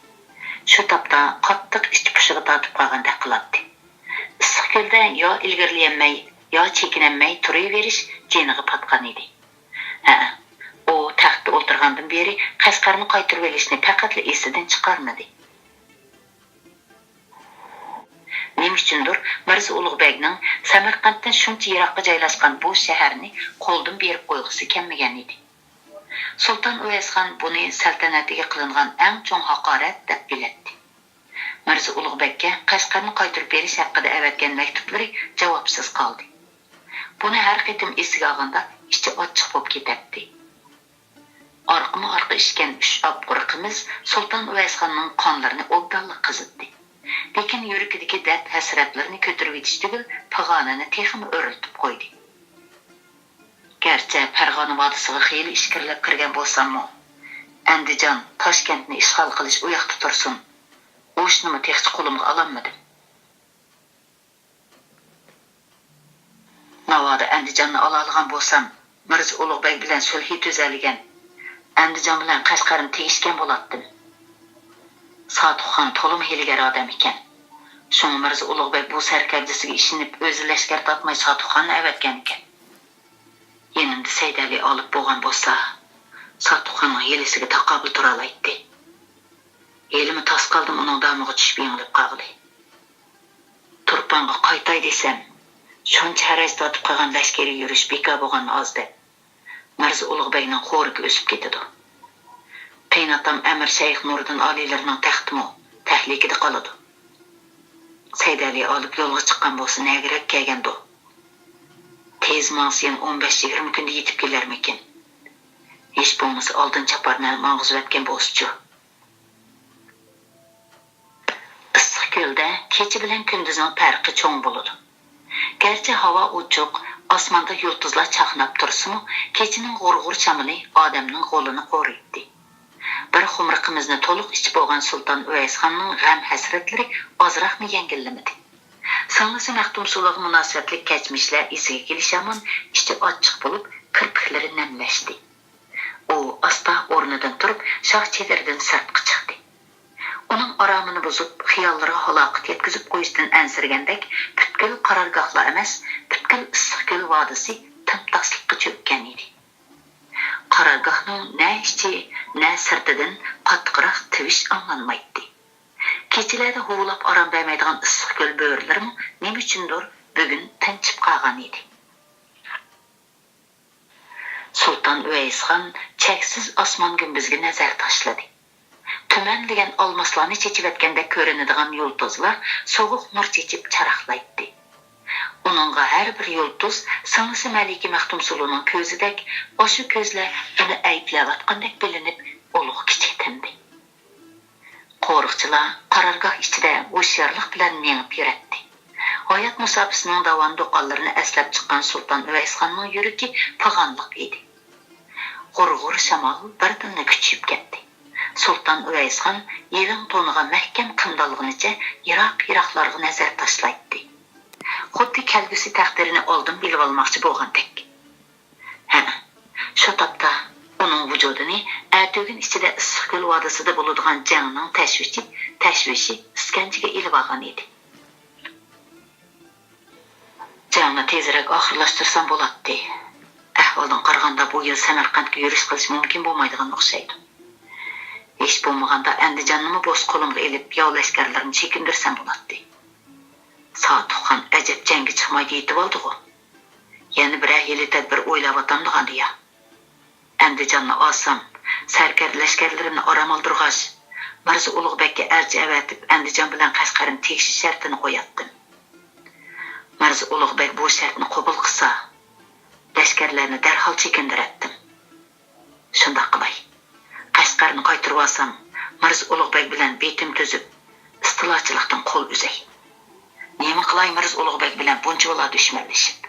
شۇ تاپتا قاتتىق ئىچ پۇشىغا تارتىپ قالغاندەك قىلاتتى. ئىسسىقكۆلدە يا ئىلگىرىلىيەلمەي، يا چېكىنەلمەي تۇرۇۋېرىش جېنىغا پاتقان ئىدى. ھەئە، ئۇ تەختتە ئولتۇرغاندىن بېرى قەشقەرنى قايتۇرۇۋېلىشنى پەقەتلا ئېسىدىن چىقارمىدى. نېمە ئۈچۈندۇر مىرزا ئۇلۇغبەگنىڭ سەمەرقەنتتىن شۇنچە يىراققا جايلاشقان بۇ شەھەرنى قولدىن بېرىپ قويغۇسى كەلمىگەن ئىدى. سۇلتان ئۇۋەيسخان بۇنى سەلتەنەتىگە قىلىنغان ئەڭ چوڭ ھاقارەت دەپ بىلەتتى. مىرزا ئۇلۇغبەگكە قەشقەرنى قايتۇرۇپ بېرىش ھەققىدە ئەۋەتكەن مەكتۇپلىرى جاۋابسىز قالدى. بۇنى ھەر قېتىم ئېسىگە ئالغاندا ئىچى ئاچچىق بولۇپ كېتەتتى. ئارقىمۇ ئارقا ئىچكەن ئۈچ ئاپئورا قىمىز سۇلتان ئۇۋەيسخاننىڭ قانلىرىنى ئوبدانلا قىزىتتى. لېكىن يۈرىكىدىكى دەرد-ھەسرەتلىرىنى كۆتۈرۈۋېتىش تۈگۈل، پىغانىنى تېخىمۇ ئۆرلىتىپ قويدى. گەرچە پەرغانە ۋادىسىغا خېلى ئىچكىرىلەپ كىرگەن بولساممۇ، ئەندىجان، تاشكەنتنى ئىشغال قىلىش ئۇياقتا تۇرسۇن، ئۇچنىمۇ تېخىچە قولۇمغا ئالالمىدىم. ناۋادا ئەندىجاننى ئالالىغان بولسام، مىرزا ئۇلۇغبەگ بىلەن سۈلھى تۈزەلىگەن، ئەندىجان بىلەن قەشقەرنى تېگىشكەن بولاتتىم. ساتۇخخان تولىمۇ ھىيلىگەر ئادەم ئىكەن. شۇڭا مىرزا ئۇلۇغبەگ بۇ سەركەردىسىگە ئىشىنىپ، ئۆزى لەشكەر تارتماي ساتۇخخاننى ئەۋەتكەنىكەن. يېنىمدا سەيدەلى ئالىپ بولغان بولسا، ساتۇخخاننىڭ ھىيلىسىگە تاقابىل تۇرالايتتى. ھېلىمۇ تاس قالدىم ئۇنىڭ دامىغا چۈشۈپ يېڭىلىپ قالغىلى. تۇرپانغا قايتاي دېسەم، شۇنچە ھەرەج تارتىپ قالغان لەشكىرىي يۈرۈش بىكار بولغاننى ئاز دەپ، مىرزا ئۇلۇغبەگنىڭ خورىكى ئۆسۈپ كېتىدۇ. قېيىناتام ئەمىر شەيخ نۇرىدىن ئالىيلىرىنىڭ تەختىمۇ تەھلىكىدە قالىدۇ. سەيدەلى ئالىپ يولغا چىققان بولسا نەگىرەك كەلگەندۇ؟ تېز ماڭسا يەنە ئون بەش يىگىرمە كۈندە يېتىپ كېلەرمىكىن؟ ھېچ بولمىسا ئالدىن چاپارنى ماڭغۇزۇۋەتكەن بولسىچۇ؟ ئىسسىقكۆلدە كېچە بىلەن كۈندۈزنىڭ پەرقى چوڭ بولىدۇ. گەرچە ھاۋا ئوچۇق، ئاسماندا يۇلتۇزلار چاقناپ تۇرسىمۇ، كېچىنىڭ غۇر-غۇر شامىلى ئادەمنىڭ غولىنى قورۇيتتى. بىر خۇمرا قىمىزنى تولۇق ئىچىپ بولغان سۇلتان ئۇۋەيسخاننىڭ غەم-ھەسرەتلىرى ئازراقمۇ يەڭگىللىمىدى. سىڭلىسى مەختۇمسۇلاغا مۇناسىۋەتلىك كەچمىشلەر ئېسىگە كېلىشىمۇ ئىچى ئاچچىق بولۇپ، كىرپىكلىرى نەملەشتى. ئۇ ئاستا ئورنىدىن تۇرۇپ، شاخ چېدىرىدىن سىرتقا چىقتى. ئۇنىڭ ئارامىنى بۇزۇپ، خىياللىرىغا ھالاقەت يەتكۈزۈپ قويۇشتىن ئەنسىرىگەندەك، پۈتكۈل قارارگاھلا ئەمەس، پۈتكۈل ئىسسىقكۆل ۋادىسى تىمتاسلىققا چۆككەن ئىدى. قارارگاھنىڭ نە ئىچى، نە سىرتىدىن قاتتىقراق تىۋىش ئاڭلانمايتتى. كېچىلەردە ھۇۋلاپ ئارام بەرمەيدىغان ئىسسىقكۆل بۆرىلىرىمۇ نېمە ئۈچۈندۇر بۈگۈن تىنچىپ قالغان ئىدى. سۇلتان ئۇۋەيسخان چەكسىز ئاسمان گۈمبىزىگە نەزەر تاشلىدى. تۈمەنلىگەن ئالماسلارنى چېچىۋەتكەندەك كۆرۈنىدىغان يۇلتۇزلار سوغۇق نۇر چېچىپ چاراقلايتتى. ئۇنىڭغا ھەر بىر يۇلتۇز سىڭلىسى مەلىكە مەختۇمسۇلۇنىڭ كۆزىدەك، ئاشۇ كۆزلەر ئۇنى ئەيىبلەۋاتقاندەك بىلىنىپ، ئۇلۇغ-كىچىك تىندى. قورۇقچىلار قارارگاھ ئىچىدە ھوشيارلىق بىلەن مېڭىپ يۈرەتتى. ھايات مۇساپىسىنىڭ داۋان-دوقاللىرىنى ئەسلەپ چىققان سۇلتان ئۇۋەيسخاننىڭ يۈرىكى پىغانلىق ئىدى. غۇر-غۇر شامال بىردىنلا كۈچىيىپ كەتتى. سۇلتان ئۇۋەيسخان يېلىڭ تونىغا مەھكەم قىمدالغىنىچە يىراق-يىراقلارغا نەزەر تاشلايتتى. خۇددى كەلگۈسى تەقدىرىنى ئالدىن بىلىۋالماقچى بولغاندەك. ھە، شۇ تاپتا ئۇنىڭ ۋۇجۇدىنى ئەتىگۈن ئىچىدە ئىسسىقكۆل ۋادىسىدا بولىدىغان جەڭنىڭ تەشۋىشى، تەشۋىشى ئىسكەنجىگە ئېلىۋالغان ئىدى. جەڭنى تېزرەك ئاخىرلاشتۇرسام بولاتتى. ئەھۋالدىن قارىغاندا، بۇ يىل سەمەرقەنتكە يۈرۈش قىلىش مۇمكىن بولمايدىغان ئوخشايدۇ. ھېچ بولمىغاندا ئەندىجاننىمۇ بوس قولۇمغا ئېلىپ، ياۋ لەشكەرلىرىنى چېكىندۈرسەم بولاتتى. ساتۇخخان ئەجەب جەڭگە چىقمايدۇ يېتىۋالدىغۇ. يەنە بىرەر ھىيلە-تەدبىر ئويلاۋاتامدىغاندى يا؟ ئەندىجاننى ئالسام، سەركەردە لەشكەرلىرىمنى ئارام ئالدۇرغاچ، مىرزا ئۇلۇغبەگكە ئەلچى ئەۋەتىپ، ئەندىجان بىلەن قەشقەرنى تېگىشى شەرتىنى قوياتتىم. مىرزا ئۇلۇغبەگ بۇ شەرتنى قوبۇل قىلسا، لەشكەرلەرنى دەرھال چېكىندۈرەتتىم. شۇنداق قىلاي. قەشقەرنى قايتۇرۇۋالسام، مىرزا ئۇلۇغبەگ بىلەن بېتىم تۈزۈپ، ئىستىلاچىلىقتىن قول ئۈزەي. نېمە قىلاي مىرزا ئۇلۇغبەگ بىلەن بۇنچىۋالا دۈشمەنلىشىپ؟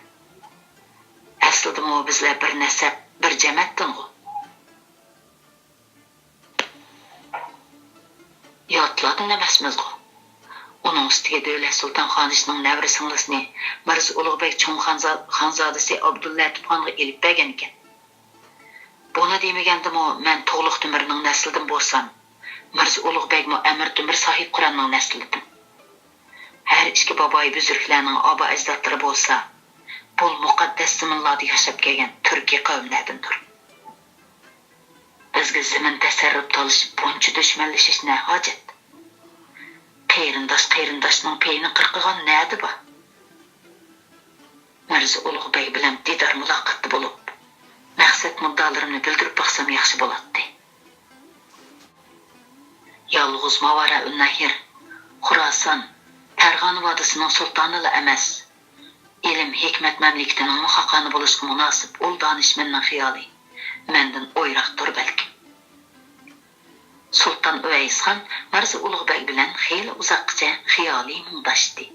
ئەسلىدىمۇ بىزلەر بىر نەسەب، بىر جەمەتتىنغۇ. ياتلاردىن ئەمەسمىزغۇ. ئۇنىڭ ئۈستىگە دۆلەت سۇلتان خانىشنىڭ نەۋرە سىڭلىسىنى مىرزا ئۇلۇغبەگ چوڭ خانزا-، خانزادىسى ئابدۇللەتىپ خانغا ئېلىپ بەرگەنىكەن. بۇنى دېمىگەندىمۇ، مەن تۇغلۇق تۆمۈرنىڭ نەسلىدىن بولسام، مىرزا ئۇلۇغ بەگمۇ ئەمىر تۆمۈر ساھىب قۇراننىڭ نەسلىدىن. ھەر ئىككى بابايى بۈزرۈكلەرنىڭ ئابا ئەجدادلىرى بولسا، بۇ مۇقەددەس زېمىنلاردا ياشاپ كەلگەن تۈركىي قەۋملەردىندۇر. بىزگە زېمىن تەسەررۇپ تالىشىپ بۇنچە دۈشمەنلىشىش نە ھاجەت؟ قېرىنداش قېرىنداشنىڭ پېيىنى قىرقىغان نەدە بار؟ مىرزا ئۇلۇغ بەگ بىلەن دىدار مۇلاقاتتا بولۇپ، مەقسەت مۇددىئالىرىمنى بىلدۈرۈپ باقسام ياخشى بولاتتى. يالغۇز ماۋارا ئۇننەھر، خۇراسان، پەرغانە ۋادىسىنىڭ سۇلتانىلا ئەمەس، ئىلىم ھېكمەت مەملىكىتىنىڭمۇ خاقانى بولۇشقا مۇناسىپ ئۇل دانىشمەننىڭ خىيالى مەندىن ئويراقتۇر بەلكىم. سۇلتان ئۇۋەيسخان مىرزا ئۇلۇغ بەگ بىلەن خېلى ئۇزاققىچە خىيالىي مۇڭداشتى.